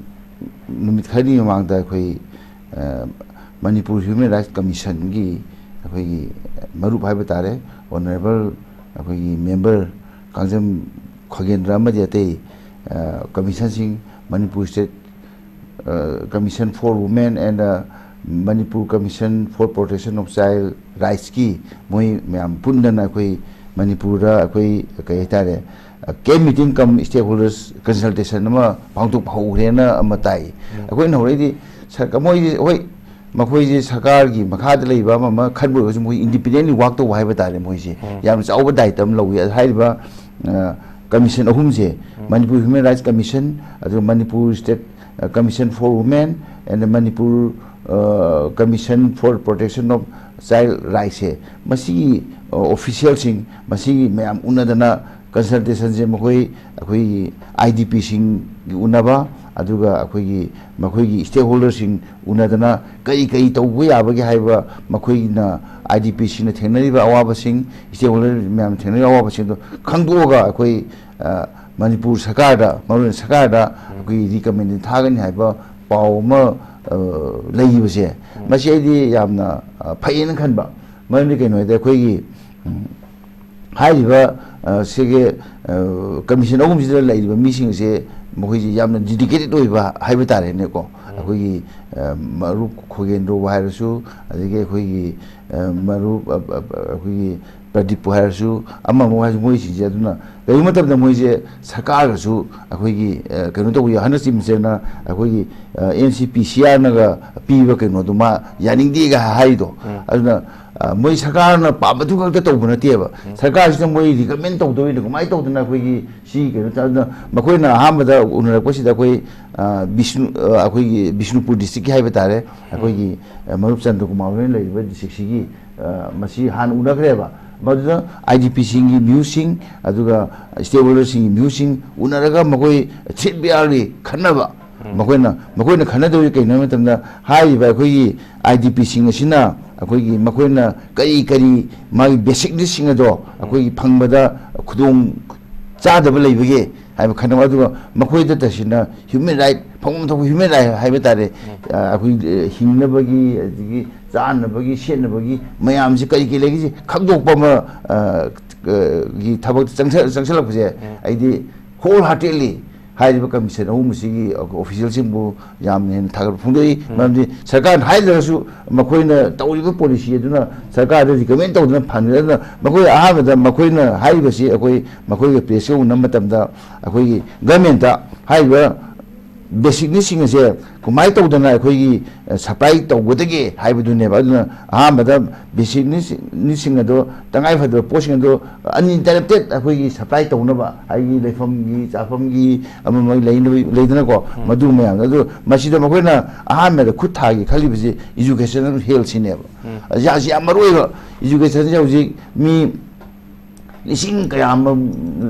ꯅꯨꯃꯤꯠ ꯈꯔꯅꯤ ꯃꯃꯥꯡꯗ ꯑꯩꯈꯣꯏ ꯃꯅꯤꯄꯨꯔ ꯍ꯭ꯌꯨꯃꯦꯟ ꯔꯥꯏꯠꯁ ꯀꯃꯤꯁꯟꯒꯤ ꯑꯩꯈꯣꯏꯒꯤ ꯃꯔꯨꯞ ꯍꯥꯏꯕ ꯇꯥꯔꯦ, ꯑꯣꯅꯔꯦꯕꯜ ꯑꯩꯈꯣꯏꯒꯤ ꯃꯦꯝꯕꯔ ꯀꯥꯡꯖꯝ ꯈꯣꯏꯒꯦꯟꯗ꯭ꯔ ꯑꯃꯗꯤ ꯑꯇꯩ ꯀꯃꯤꯁꯟꯁꯤꯡ, Manipur state commission for women and Manipur commission for protection of child ꯔꯥꯏꯠꯁꯀꯤ ꯃꯣꯏ ꯃꯌꯥꯝ ꯄꯨꯟꯗꯅ ꯑꯩꯈꯣꯏ ꯃꯅꯤꯄꯨꯔꯗ ꯑꯩꯈꯣꯏ ꯀꯩ ꯍꯥꯏꯇꯥꯔꯦ, ꯀꯦꯝ meeting cum stakeholders consultation ꯑꯃ ꯄꯥꯡꯊꯣꯛꯄ ꯍꯧꯈ꯭ꯔꯦꯅ ꯑꯃ ꯇꯥꯏ꯫ ꯑꯩꯈꯣꯏꯅ ꯍꯧꯔꯛꯏꯗꯤ ꯁꯔ-, ꯃꯣꯏꯗꯤ ꯍꯣꯏ, ꯃꯈꯣꯏꯁꯦ ꯁꯔꯀꯥꯔꯒꯤ ꯃꯈꯥꯗ ꯂꯩꯕ ꯑꯃ ꯑꯃ ꯈꯟꯕ ꯑꯣꯏꯔꯒꯁꯨ ꯃꯣꯏ ꯏꯟꯗꯤꯄꯦꯟꯗꯦꯟꯂꯤ ꯋꯥꯛ ꯇꯧꯕ ꯍꯥꯏꯕ ꯇꯥꯔꯦ꯫ ꯃꯣꯏꯁꯦ ꯌꯥꯝꯅ ꯆꯥꯎꯕ ꯗꯥꯌꯤꯇ꯭ꯕ ꯑꯃ ꯂꯧꯏ꯫ ꯑꯗ ꯍꯥꯏꯔꯤꯕ, ꯑ, ꯀꯃꯤꯁꯟ ꯑꯍꯨꯝꯁꯦ, ꯃꯅꯤꯄꯨꯔ ꯍ꯭ꯌꯨꯃꯦꯟ ꯔꯥꯏꯠꯁ ꯀꯃꯤꯁꯟ, ꯑꯗꯨꯒ Manipur state, uh, commission for women and Manipur, uh, commission for protection of child ꯔꯥꯏꯠꯁꯦ, ꯃꯁꯤꯒꯤ, ꯑ, ꯑꯣꯐꯤꯁꯤꯌꯦꯜꯁꯤꯡ, ꯃꯁꯤꯒꯤ ꯃꯌꯥꯝ ꯎꯅꯗꯅ ꯀꯟꯁꯜꯇꯦꯁꯟꯁꯦ ꯃꯈꯣꯏ, ꯑꯩꯈꯣꯏꯒꯤ ꯑꯥꯏ ꯗꯤ ꯄꯤꯁꯤꯡꯒꯤ ꯎꯅꯕ, ꯑꯗꯨꯒ ꯑꯩꯈꯣꯏꯒꯤ, ꯃꯈꯣꯏꯒꯤ ꯁ꯭ꯇꯦꯛ ꯍꯣꯜꯗꯔꯁꯤꯡ ꯎꯅꯗꯅ ꯀꯔꯤ ꯀꯔꯤ ꯇꯧꯕ ꯌꯥꯕꯒꯦ ꯍꯥꯏꯕ, ꯃꯈꯣꯏꯅ, ꯑꯥꯏ ꯗꯤ ꯄꯤꯁꯤꯡꯅ ꯊꯦꯡꯅꯔꯤꯕ ꯑꯋꯥꯕꯁꯤꯡ, ꯁ꯭ꯇꯦꯛ ꯍꯣꯜꯗꯔ ꯃꯌꯥꯝꯅ ꯊꯦꯡꯅꯔꯤꯕ ꯑꯋꯥꯕꯁꯤꯡꯗꯣ ꯈꯪꯗꯣꯛꯑꯒ ꯑꯩꯈꯣꯏ, ꯑ, ꯃꯅꯤꯄꯨꯔ ꯁꯔꯀꯥꯔꯗ, ꯃꯔꯨꯑꯣꯏꯅ ꯁꯔꯀꯥꯔꯗ ꯑꯩꯈꯣꯏꯒꯤ ꯔꯤꯀꯃꯦꯟꯗꯦꯁꯟ ꯊꯥꯒꯅꯤ ꯍꯥꯏꯕ ꯄꯥꯎ ꯑꯃ, ꯑ, ꯂꯩꯈꯤꯕꯁꯦ, ꯃꯁꯤ ꯑꯩꯗꯤ ꯌꯥꯝꯅ, ꯑ, ꯐꯩꯌꯦꯅ ꯈꯟꯕ꯫ ꯃꯔꯝꯗꯤ ꯀꯩꯅꯣ ꯍꯥꯏꯗꯤ ꯑꯩꯈꯣꯏꯒꯤ, ꯎꯝ, ꯍꯥꯏꯔꯤꯕ, ꯑ, ꯁꯤꯒꯤ, ꯑ, ꯀꯃꯤꯁꯟ ꯑꯍꯨꯝꯁꯤꯗ ꯂꯩꯔꯤꯕ ꯃꯤꯁꯤꯡꯁꯦ ꯃꯈꯣꯏꯁꯦ ꯌꯥꯝꯅ ꯗꯤꯗꯤꯀꯦꯇꯦꯠ ꯑꯣꯏꯕ ꯍꯥꯏꯕ ꯇꯥꯔꯦꯅꯦꯀꯣ꯫ ꯑꯩꯈꯣꯏꯒꯤ, ꯑ, ꯃꯔꯨꯞ ꯈꯣꯒꯦꯟꯗ꯭ꯔꯣꯕꯨ ꯍꯥꯏꯔꯁꯨ, ꯑꯗꯒꯤ ꯑꯩꯈꯣꯏꯒꯤ, ꯑ, ꯃꯔꯨꯞ, ꯑ, ꯑ, ꯑ, ꯑꯩꯈꯣꯏꯒꯤ ꯄ꯭ꯔꯗꯤꯞꯄꯨ ꯍꯥꯏꯔꯁꯨ, ꯑꯃ ꯑꯃ ꯍꯥꯏꯔꯁꯨ, ꯃꯣꯏꯁꯤꯡꯁꯦ ꯑꯗꯨꯅ ꯀꯔꯤꯒꯨꯝꯕ ꯃꯇꯝꯗ ꯃꯣꯏꯁꯦ ꯁꯔꯀꯥꯔꯒꯁꯨ ꯑꯩꯈꯣꯏꯒꯤ, ꯑ, ꯀꯩꯅꯣ ꯇꯧꯕ ꯌꯥ-, ꯍꯟꯗꯛ ꯆꯤꯐ ꯃꯤꯅꯤꯁꯇꯔꯅ ꯑꯩꯈꯣꯏꯒꯤ, ꯑ, ꯑꯦꯟ ꯁꯤ ꯄꯤ ꯁꯤ ꯑꯥꯔꯅꯒ ꯄꯤꯕ ꯀꯩꯅꯣꯗꯣ ꯃꯥ ꯌꯥꯅꯤꯡꯗꯦꯒ ꯍꯥꯏꯔꯤꯗꯣ꯫ ꯑꯗꯨꯅ, ꯑ, ꯃꯣꯏ ꯁꯔꯀꯥꯔꯅ ꯄꯥꯝꯕꯗꯨ ꯈꯛꯇ ꯇꯧꯕ ꯅꯠꯇꯦꯕ꯫ ꯁꯔꯀꯥꯔꯁꯤꯅ ꯃꯣꯏ ꯔꯤꯀꯃꯦꯟ ꯇꯧꯗꯣꯏꯅꯦ, ꯀꯃꯥꯏꯅ ꯇꯧꯗꯅ ꯑꯩꯈꯣꯏꯒꯤ ꯁꯤ ꯀꯩꯅꯣ ꯇꯧ-, ꯑꯗꯨꯅ ꯃꯈꯣꯏꯅ ꯑꯍꯥꯟꯕꯗ ꯎꯅꯔꯛꯄꯁꯤꯗ ꯑꯩꯈꯣꯏ, ꯑ, ꯕꯤꯁꯅꯨ-, ꯑ, ꯑꯩꯈꯣꯏꯒꯤ ꯕꯤꯁꯅꯨꯄꯨꯔ ꯗꯤꯁꯇ꯭ꯔꯤꯛꯀꯤ ꯍꯥꯏꯕ ꯇꯥꯔꯦ, ꯑꯩꯈꯣꯏꯒꯤ, ꯑ, ꯃꯔꯨꯞ ꯆꯟꯗ꯭ꯔꯀꯨꯃꯥꯔ ꯍꯣꯏꯅ ꯂꯩꯔꯤꯕ ꯗꯤꯁꯇ꯭ꯔꯤꯛꯁꯤꯒꯤ, ꯑ, ꯃꯁꯤ ꯍꯥꯟꯅ ꯎꯅꯈ꯭ꯔꯦꯕ꯫ ꯃꯗꯨꯗ ꯑꯥꯏ ꯗꯤ ꯄꯤꯁꯤꯡꯒꯤ ꯃꯤꯍꯨꯠꯁꯤꯡ, ꯑꯗꯨꯒ ꯁ꯭ꯇꯦꯛ ꯍꯣꯜꯗꯔꯁꯤꯡꯒꯤ ꯃꯤꯍꯨꯠꯁꯤꯡ ꯎꯅꯔꯒ ꯃꯈꯣꯏ ꯊ꯭ꯔꯦꯠ ꯕꯤ ꯑꯥꯔꯒꯤ ꯈꯟꯅꯕ, ꯃꯈꯣꯏꯅ, ꯃꯈꯣꯏꯅ ꯈꯟꯅꯗꯧꯔꯤ ꯀꯩꯅꯣ ꯍꯥꯏꯕ ꯃꯇꯝꯗ, ꯍꯥꯏꯔꯤꯕ ꯑꯩꯈꯣꯏꯒꯤ ꯑꯥꯏ ꯗꯤ ꯄꯤꯁꯤꯡ ꯑꯁꯤꯅ ꯑꯩꯈꯣꯏꯒꯤ ꯃꯈꯣꯏꯅ ꯀꯔꯤ ꯀꯔꯤ ꯃꯥꯒꯤ ꯕꯦꯁꯤꯛ ꯅꯤꯗꯁꯤꯡ ꯑꯗꯣ ꯑꯩꯈꯣꯏꯒꯤ ꯐꯪꯕꯗ ꯈꯨꯗꯣꯡ ꯆꯥꯗꯕ ꯂꯩꯕꯒꯦ ꯍꯥꯏꯕ ꯈꯟꯅꯕ, ꯑꯗꯨꯒ ꯃꯈꯣꯏꯗ ꯇꯁꯦꯡꯅ ꯍ꯭ꯌꯨꯃꯦꯟ ꯔꯥꯏꯠ, ꯐꯪꯐꯝ ꯊꯣꯛꯄ ꯍ꯭ꯌꯨꯃꯦꯟ ꯔꯥꯏꯠ ꯍꯥꯏꯕ ꯇꯥꯔꯦ, ꯑ, ꯑꯩꯈꯣꯏ, ꯑ, ꯍꯤꯡꯅꯕꯒꯤ, ꯑꯗꯒꯤ ꯆꯥꯅꯕꯒꯤ, ꯁꯦꯠꯅꯕꯒꯤ ꯃꯌꯥꯝꯁꯦ ꯀꯔꯤ ꯀꯔꯤ ꯂꯩꯒꯦꯁꯦ ꯈꯪꯗꯣꯛꯄ ꯑꯃ, ꯑ, ꯑ, ꯒꯤ ꯊꯕꯛꯇ ꯆꯪꯁ-, ꯆꯪꯁꯜꯂꯛꯄꯁꯦ ꯑꯩꯗꯤ ꯍꯣꯜ ꯍꯥꯔꯇꯦꯠꯂꯤ ꯍꯥꯏꯔꯤꯕ ꯀꯃꯤꯁꯟ ꯑꯍꯨꯝ ꯑꯁꯤꯒꯤ ꯑꯣꯐꯤꯁꯤꯌꯦꯜꯁꯤꯡꯕꯨ ꯌꯥꯝꯅ ꯍꯦꯟꯅ ꯊꯥꯒꯠꯄ ꯐꯣꯡꯗꯣꯛꯏ꯫ ꯃꯔꯝꯗꯤ ꯁꯔꯀꯥꯔꯅ ꯍꯥꯏꯗ꯭ꯔꯒꯁꯨ ꯃꯈꯣꯏꯅ ꯇꯧꯔꯤꯕ ꯄꯣꯂꯤꯁꯤ ꯑꯗꯨꯅ ꯁꯔꯀꯥꯔꯗ ꯔꯤꯀꯃꯦꯟ ꯇꯧꯗꯨꯅ ꯐꯪꯉꯤ꯫ ꯑꯗꯨꯅ ꯃꯈꯣꯏ ꯑꯍꯥꯟꯕꯗ ꯃꯈꯣꯏꯅ ꯍꯥꯏꯔꯤꯕꯁꯤ ꯑꯩꯈꯣꯏ ꯃꯈꯣꯏꯒ ꯄ꯭ꯔꯦꯁꯀ ꯎꯅꯕ ꯃꯇꯝꯗ ꯑꯩꯈꯣꯏꯒꯤ ꯒꯃꯦꯟꯇ ꯍꯥꯏꯔꯤꯕ ꯕꯦꯁꯤꯛ ꯅꯤꯗꯁꯤꯡ ꯑꯁꯦ ꯀꯃꯥꯏꯅ ꯇꯧꯗꯅ ꯑꯩꯈꯣꯏꯒꯤ, ꯑ, ꯁꯄ꯭ꯂꯥꯏ ꯇꯧꯒꯗꯒꯦ ꯍꯥꯏꯕꯗꯨꯅꯦꯕ꯫ ꯑꯗꯨꯅ ꯑꯍꯥꯟꯕꯗ ꯕꯦꯁꯤꯛ ꯅꯤꯗꯁꯤꯡ ꯑꯗꯣ, ꯇꯉꯥꯏ ꯐꯗꯕ ꯄꯣꯠꯁꯤꯡ ꯑꯗꯣ ꯑꯟꯏꯟꯇꯔꯞꯇꯦꯠ ꯑꯩꯈꯣꯏꯒꯤ ꯁꯄ꯭ꯂꯥꯏ ꯇꯧꯅꯕ, ꯍꯥꯏꯗꯤ ꯂꯩꯐꯝꯒꯤ, ꯆꯥꯐꯝꯒꯤ, ꯑꯃ ꯑꯃ ꯂꯩꯅꯕ, ꯂꯩꯗꯅꯀꯣ, ꯃꯗꯨ ꯃꯌꯥꯝꯗꯣ꯫ ꯑꯗꯨ ꯃꯁꯤꯗ ꯃꯈꯣꯏꯅ ꯑꯍꯥꯟꯕꯗ ꯈꯨꯠ ꯊꯥꯒꯦ ꯈꯜꯂꯤꯕꯁꯤ ꯏꯖꯨꯀꯦꯁꯟ ꯍꯦꯜꯊꯁꯤꯅꯦꯕ꯫ ꯎꯝ꯫ ꯑꯁꯤ ꯌꯥꯝ ꯃꯔꯨ ꯑꯣꯏꯕ꯫ ꯏꯖꯨꯀꯦꯁꯟꯁꯦ ꯍꯧꯖꯤꯛ ꯃꯤ ꯂꯤꯁꯤꯡ ꯀꯌꯥ ꯑꯃ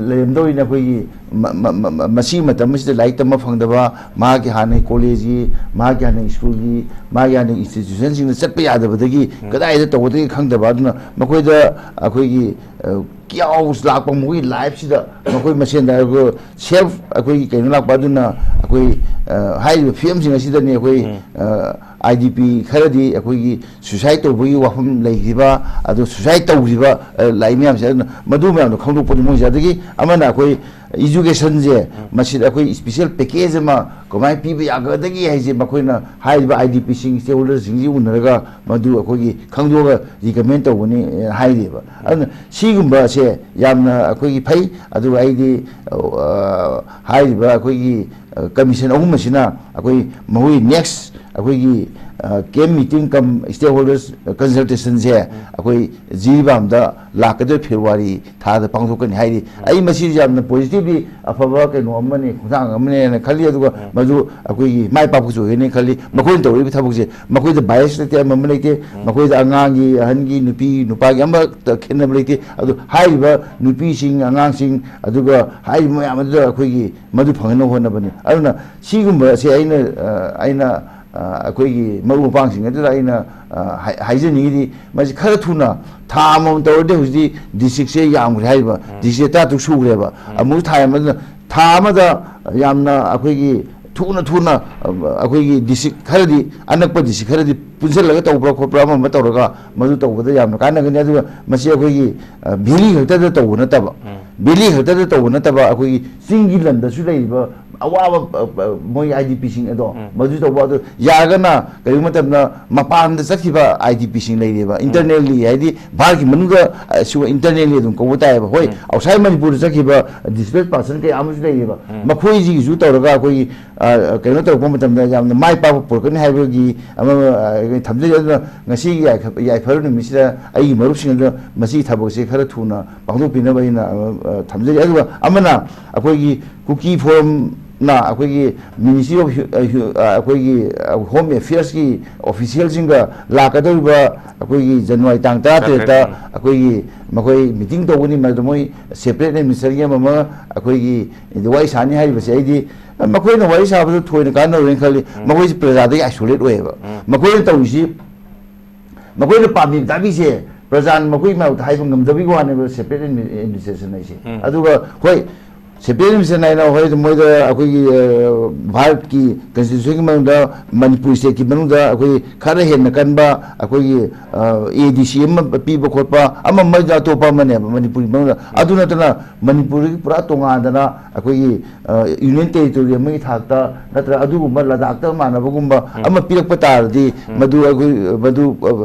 ꯂꯩꯔꯝꯗꯧꯔꯤꯅꯦ ꯑꯩꯈꯣꯏꯒꯤ ꯃ-, ꯃ-, ꯃ-, ꯃ-, ꯃꯁꯤꯒꯤ ꯃꯇꯝ ꯑꯁꯤꯗ ꯂꯥꯏꯔꯤꯛ ꯇꯝꯕ ꯐꯪꯗꯕ, ꯃꯍꯥꯛꯀꯤ ꯍꯥꯟꯅꯒꯤ ꯀꯣꯂꯦꯖꯀꯤ, ꯃꯍꯥꯛꯀꯤ ꯍꯥꯟꯅꯒꯤ ꯁ꯭ꯀꯨꯜꯒꯤ, ꯃꯥꯒꯤ ꯍꯥꯟꯅꯒꯤ ꯏꯟꯁꯇꯤꯇ꯭ꯌꯨꯁꯟꯁꯤꯡꯗ ꯆꯠꯄ ꯌꯥꯗꯕꯗꯒꯤ ꯎꯝ꯫ ꯀꯗꯥꯏꯗ ꯇꯧꯒꯗꯒꯦ ꯈꯪꯗꯕ꯫ ꯑꯗꯨꯅ ꯃꯈꯣꯏꯗ ꯑꯩꯈꯣꯏꯒꯤ, ꯑ, ꯀꯤꯌꯥꯎꯁ ꯂꯥꯛꯄ ꯃꯈꯣꯏꯒꯤ ꯂꯥꯏꯐꯁꯤꯗ ꯃꯈꯣꯏ ꯃꯁꯦꯟꯗ ꯍꯥꯏꯕ ꯁꯦꯜꯐ ꯑꯩꯈꯣꯏꯒꯤ ꯀꯩꯅꯣ ꯂꯥꯛꯄ ꯑꯗꯨꯅ ꯑꯩꯈꯣꯏ, ꯑ, ꯍꯥꯏꯔꯤꯕ ꯐꯤꯕꯝꯁꯤꯡ ꯑꯁꯤꯗꯅꯤ ꯑꯩꯈꯣꯏ, ꯎꯝ꯫ ꯑ, ꯑꯥꯏ ꯗꯤ ꯄꯤ ꯈꯔꯗꯤ ꯑꯩꯈꯣꯏꯒꯤ ꯁꯨꯏꯁꯥꯏꯠ ꯇꯧꯕꯒꯤ ꯋꯥꯐꯝ ꯂꯩꯈꯤꯕ, ꯑꯗꯨ ꯁꯨꯏꯁꯥꯏꯠ ꯇꯧꯈꯤꯕ, ꯑ, ꯂꯥꯛꯏ ꯃꯌꯥꯝꯁꯦ꯫ ꯑꯗꯨꯅ ꯃꯗꯨ ꯃꯌꯥꯝꯗꯣ ꯈꯪꯗꯣꯛꯄꯗꯤ ꯃꯣꯏꯁꯦ꯫ ꯑꯗꯒꯤ ꯑꯃꯅ ꯑꯩꯈꯣꯏ ꯏꯖꯨꯀꯦꯁꯟꯁꯦ, ꯎꯝ꯫ ꯃꯁꯤꯗ ꯑꯩꯈꯣꯏ ꯏꯁꯄꯤꯁꯦꯜ ꯄꯦꯀꯦꯖ ꯑꯃ ꯀꯃꯥꯏꯅ ꯄꯤꯕ ꯌꯥꯒꯗꯒꯦ ꯍꯥꯏꯁꯦ ꯃꯈꯣꯏꯅ ꯍꯥꯏꯔꯤꯕ ꯑꯥꯏ ꯗꯤ ꯄꯤꯁꯤꯡ, ꯁ꯭ꯇꯦꯛꯍꯣꯜꯗꯔꯁꯤꯡꯁꯤ ꯎꯅꯔꯒ ꯃꯗꯨ ꯑꯩꯈꯣꯏꯒꯤ ꯈꯪꯗꯣꯛꯑꯒ ꯔꯤꯀꯃꯦꯟ ꯇꯧꯒꯅꯤ, ꯑ, ꯍꯥꯏꯔꯤꯕ꯫ ꯑꯗꯨꯅ ꯁꯤꯒꯨꯝꯕꯁꯦ ꯌꯥꯝꯅ ꯑꯩꯈꯣꯏꯒꯤ ꯐꯩ꯫ ꯑꯗꯨꯒ ꯑꯩꯗꯤ, ꯑ, ꯍꯥꯏꯔꯤꯕ ꯑꯩꯈꯣꯏꯒꯤ, ꯑ, ꯀꯃꯤꯁꯟ ꯑꯍꯨꯝ ꯑꯁꯤꯅ ꯑꯩꯈꯣꯏ ꯃꯈꯣꯏ ꯅꯦꯛꯁ ꯑꯩꯈꯣꯏꯒꯤ, ꯑ, ꯀꯦꯝ ꯃꯤꯇꯤꯡ ꯀꯝ ꯁ꯭ꯇꯦꯛꯍꯣꯜꯗꯔꯁ ꯀꯟꯁꯜꯇꯦꯁꯟꯁꯦ ꯎꯝ꯫ ꯑꯩꯈꯣꯏ ꯖꯤꯔꯤꯕꯥꯝꯗ ꯂꯥꯛꯀꯗꯧꯔꯤꯕ ꯐꯦꯕ꯭ꯔꯨꯋꯥꯔꯤ ꯊꯥꯗ ꯄꯥꯡꯊꯣꯛꯀꯅꯤ ꯍꯥꯏꯔꯤ꯫ ꯎꯝ꯫ ꯑꯩ ꯃꯁꯤ ꯌꯥꯝꯅ ꯄꯣꯖꯤꯇꯤꯚꯂꯤ ꯑꯐꯕ ꯀꯩꯅꯣ ꯑꯃꯅꯤ, ꯈꯣꯡꯊꯥꯡ ꯑꯃꯅꯦꯅ ꯈꯜꯂꯤ꯫ ꯑꯗꯨꯒ ꯎꯝ꯫ ꯃꯗꯨ ꯑꯩꯈꯣꯏꯒꯤ ꯃꯥꯏ ꯄꯥꯛꯄꯁꯨ ꯑꯣꯏꯒꯅꯤ ꯈꯜꯂꯤ꯫ ꯃꯈꯣꯏꯅ ꯇꯧꯔꯤꯕ ꯊꯕꯛꯁꯦ ꯃꯈꯣꯏꯗ ꯕꯥꯏꯁ ꯂꯩꯇꯦ, ꯑꯃ ꯑꯃ ꯂꯩꯇꯦ꯫ ꯎꯝ꯫ ꯃꯈꯣꯏꯗ ꯑꯉꯥꯡꯒꯤ, ꯑꯍꯟꯒꯤ, ꯅꯨꯄꯤ ꯅꯨꯄꯥꯒꯤ ꯑꯃꯠꯇ ꯈꯦꯠꯅꯕ ꯂꯩꯇꯦ꯫ ꯑꯗꯨ ꯍꯥꯏꯔꯤꯕ ꯅꯨꯄꯤꯁꯤꯡ, ꯑꯉꯥꯡꯁꯤꯡ, ꯑꯗꯨꯒ ꯍꯥꯏꯔꯤꯕ ꯃꯌꯥꯝ ꯑꯗꯨꯗ ꯑꯩꯈꯣꯏꯒꯤ ꯃꯗꯨ ꯐꯪꯅꯕ ꯍꯣꯠꯅꯕꯅꯤ꯫ ꯑꯗꯨꯅ ꯁꯤꯒꯨꯝꯕꯁꯦ ꯑꯩꯅ, ꯑ, ꯑꯩꯅ, ꯑ, ꯑꯩꯈꯣꯏꯒꯤ ꯃꯔꯨꯞ ꯃꯄꯥꯡꯁꯤꯡ ꯑꯗꯨꯗ ꯑꯩꯅ, ꯑ, ꯍꯥꯏ-, ꯍꯥꯏꯖꯅꯤꯡꯉꯤꯗꯤ, ꯃꯁꯤ ꯈꯔ ꯊꯨꯅ, ꯊꯥ ꯑꯃꯃꯝ ꯇꯧꯔꯗꯤ ꯍꯧꯖꯤꯛꯇꯤ ꯗꯤꯁꯇ꯭ꯔꯤꯛꯁꯦ ꯌꯥꯝꯈ꯭ꯔꯦ ꯍꯥꯏꯔꯤꯕ, ꯎꯝ꯫ ꯗꯤꯁꯇ꯭ꯔꯤꯛ ꯇꯔꯥꯇꯔꯨꯛ ꯁꯨꯈ꯭ꯔꯦꯕ꯫ ꯎꯝ꯫ ꯑꯃꯨꯛ ꯊꯥ ꯑꯃꯗ, ꯊꯥ ꯑꯃꯗ ꯌꯥꯝꯅ ꯑꯩꯈꯣꯏꯒꯤ ꯊꯨꯅ ꯊꯨꯅ, ꯑ, ꯑꯩꯈꯣꯏꯒꯤ ꯗꯤꯁꯇ꯭ꯔꯤꯛ ꯈꯔꯗꯤ, ꯑꯅꯛꯄ ꯗꯤꯁꯇ꯭ꯔꯤꯛ ꯈꯔꯗꯤ ꯄꯨꯟꯁꯤꯜꯂꯒ ꯇꯧꯕ꯭ꯔꯥ ꯈꯣꯠꯄ꯭ꯔꯥ ꯑꯃ ꯑꯃ ꯇꯧꯔꯒ ꯃꯗꯨ ꯇꯧꯕꯗ ꯌꯥꯝꯅ ꯀꯥꯟꯅꯒꯅꯤ꯫ ꯑꯗꯨꯒ ꯃꯁꯤ ꯑꯩꯈꯣꯏꯒꯤ, ꯑ, ꯚꯦꯂꯤ ꯈꯛꯇꯗ ꯇꯧꯕ ꯅꯠꯇꯕ, ꯎꯝ꯫ ꯚꯦꯂꯤ ꯈꯛꯇꯗ ꯇꯧꯕ ꯅꯠꯇꯕ, ꯑꯩꯈꯣꯏꯒꯤ ꯆꯤꯡꯒꯤ ꯂꯝꯗꯁꯨ ꯂꯩꯔꯤꯕ ꯑꯋꯥꯕ, ꯑ, ꯑ, ꯃꯣꯏ ꯑꯥꯏ ꯗꯤ ꯄꯤꯁꯤꯡ ꯑꯗꯣ, ꯎꯝ꯫ ꯃꯗꯨ ꯇꯧꯕ꯫ ꯑꯗꯨ ꯌꯥꯔꯒꯅ ꯀꯔꯤꯒꯨꯝꯕ ꯃꯇꯝꯗ ꯃꯄꯥꯟꯗ ꯆꯠꯈꯤꯕ ꯑꯥꯏ ꯗꯤ ꯄꯤꯁꯤꯡ ꯂꯩꯔꯤꯕ, ꯎꯝ꯫ ꯏꯟꯇꯔꯅꯦꯜꯂꯤ, ꯍꯥꯏꯗꯤ ꯚꯥꯔꯠꯀꯤ ꯃꯅꯨꯡꯗ, ꯑ, ꯁꯤꯕꯨ ꯏꯟꯇꯔꯅꯦꯜꯂꯤ ꯑꯗꯨꯝ ꯀꯧꯕ ꯇꯥꯏꯌꯦꯕ꯫ ꯍꯣꯏ, ꯎꯝ꯫ ꯑꯥꯎꯠꯁꯥꯏꯠ ꯃꯅꯤꯄꯨꯔꯗ ꯆꯠꯈꯤꯕ ꯗꯤꯁꯄ꯭ꯂꯦꯁ ꯄꯥꯔꯁꯟ ꯀꯌꯥ ꯑꯃꯁꯨ ꯂꯩꯔꯤꯕ꯫ ꯎꯝ꯫ ꯃꯈꯣꯏꯁꯤꯒꯤꯁꯨ ꯇꯧꯔꯒ ꯑꯩꯈꯣꯏꯒꯤ, ꯑ, ꯀꯩꯅꯣ ꯇꯧꯔꯛꯄ ꯃꯇꯝꯗ ꯌꯥꯝꯅ ꯃꯥꯏ ꯄꯥꯛꯄ ꯄꯨꯔꯛꯀꯅꯤ ꯍꯥꯏꯕꯒꯤ ꯑꯃ, ꯑ, ꯊꯝꯖꯔꯤ꯫ ꯑꯗꯨꯅ ꯉꯁꯤꯒꯤ ꯌꯥꯏꯐ-, ꯌꯥꯏꯐꯔꯕ ꯅꯨꯃꯤꯠꯁꯤꯗ ꯑꯩꯒꯤ ꯃꯔꯨꯞꯁꯤꯡ ꯑꯗꯨ ꯃꯁꯤꯒꯤ ꯊꯕꯛꯁꯦ ꯈꯔ ꯊꯨꯅ ꯄꯥꯡꯊꯣꯛꯄꯤꯅꯕ ꯑꯩꯅ, ꯑ, ꯑ, ꯊꯝꯖꯔꯤ꯫ ꯑꯗꯨꯒ ꯑꯃꯅ, ꯑꯩꯈꯣꯏꯒꯤ ꯀꯨꯀꯤ ꯐꯣꯔꯝꯅ ꯑꯩꯈꯣꯏꯒꯤ Ministry of Hu-, ꯑ, Hu-, ꯑ, ꯑꯩꯈꯣꯏꯒꯤ, ꯑ, Home Affairs ꯀꯤ ꯑꯣꯐꯤꯁꯤꯌꯦꯜꯁꯤꯡꯒ ꯂꯥꯛꯀꯗꯧꯔꯤꯕ ꯑꯩꯈꯣꯏꯒꯤ ꯖꯅꯋꯥꯔꯤ ꯇꯥꯡ ꯇꯔꯥꯇꯔꯦꯠꯇ ꯇꯔꯥꯇꯔꯦꯠ, ꯎꯝ꯫ ꯑꯩꯈꯣꯏꯒꯤ ꯃꯈꯣꯏ ꯃꯤꯇꯤꯡ ꯇꯧꯒꯅꯤ꯫ ꯃꯗꯨ ꯃꯣꯏ ꯁꯦꯄꯔꯦꯠ ꯑꯦꯗꯃꯤꯅꯤꯁꯇ꯭ꯔꯦꯁꯟꯒꯤ ꯑꯃ ꯑꯃ ꯑꯩꯈꯣꯏꯒꯤ ꯋꯥꯔꯤ ꯁꯥꯅꯤ ꯍꯥꯏꯔꯤꯕꯁꯦ, ꯑꯩꯗꯤ ꯃꯈꯣꯏꯅ ꯋꯥꯔꯤ ꯁꯥꯕꯗ ꯊꯣꯏꯅ ꯀꯥꯟꯅꯔꯣꯏꯅ ꯈꯜꯂꯤ꯫ ꯎꯝ꯫ ꯃꯈꯣꯏꯁꯤ ꯄ꯭ꯔꯖꯥꯗꯒꯤ ꯑꯥꯏꯁꯣꯂꯦꯠ ꯑꯣꯏꯌꯦꯕ꯫ ꯎꯝ꯫ ꯃꯈꯣꯏꯅ ꯇꯧꯔꯤꯁꯤ, ꯃꯈꯣꯏꯅ ꯄꯥꯝꯃꯤꯕ ꯗꯥꯕꯤꯁꯦ ꯄ꯭ꯔꯖꯥꯅ ꯃꯈꯣꯏꯒꯤ ꯃꯥꯌꯣꯛꯇ ꯍꯥꯏꯕ ꯉꯝꯗꯕꯒꯤ ꯋꯥꯅꯦꯕ, ꯁꯦꯄꯔꯦꯠ ꯑꯦꯗꯃꯤꯅꯤꯁꯇ꯭ꯔꯦꯁꯟ ꯍꯥꯏꯁꯦ꯫ ꯎꯝ꯫ ꯑꯗꯨꯒ ꯍꯣꯏ, ꯁꯦꯄꯔꯦꯠ ꯑꯦꯗꯃꯤꯅꯤꯁꯇ꯭ꯔꯦꯁꯟ ꯍꯥꯏꯅ ꯍꯣꯏ ꯃꯣꯏꯗ ꯑꯩꯈꯣꯏꯒꯤ, ꯑ, ꯚꯥꯔꯠꯀꯤ ꯀꯟꯁꯇꯤꯇ꯭ꯌꯨꯁꯟꯒꯤ ꯃꯅꯨꯡꯗ ꯃꯅꯤꯄꯨꯔ ꯁ꯭ꯇꯦꯠꯀꯤ ꯃꯅꯨꯡꯗ ꯑꯩꯈꯣꯏ ꯈꯔ ꯍꯦꯟꯅ ꯀꯟꯕ ꯑꯩꯈꯣꯏꯒꯤ, ꯑ, ꯑꯦ ꯗꯤ ꯁꯤ ꯑꯃ ꯄꯤꯕ ꯈꯣꯠꯄ ꯑꯃ ꯑꯃꯒ ꯑꯇꯣꯞꯄ ꯑꯃꯅꯦꯕ ꯃꯅꯤꯄꯨꯔꯒꯤ ꯃꯅꯨꯡꯗ꯫ ꯎꯝ꯫ ꯑꯗꯨ ꯅꯠꯇꯅ ꯃꯅꯤꯄꯨꯔꯗꯒꯤ ꯄꯨꯔꯥ ꯇꯣꯉꯥꯟꯗꯅ ꯑꯩꯈꯣꯏꯒꯤ, ꯑ, ꯌꯨꯅꯤꯌꯟ ꯇꯦꯔꯤꯇꯣꯔꯤ ꯑꯃꯒꯤ ꯊꯥꯛꯇ ꯅꯠꯇ꯭ꯔꯒ ꯑꯗꯨꯒꯨꯝꯕ ꯂꯗꯥꯛꯇ ꯃꯥꯟꯅꯕꯒꯨꯝꯕ ꯎꯝ꯫ ꯑꯃ ꯄꯤꯔꯛꯄ ꯇꯥꯔꯗꯤ ꯎꯝ꯫ ꯃꯗꯨ ꯑꯩꯈꯣꯏ, ꯃꯗꯨ,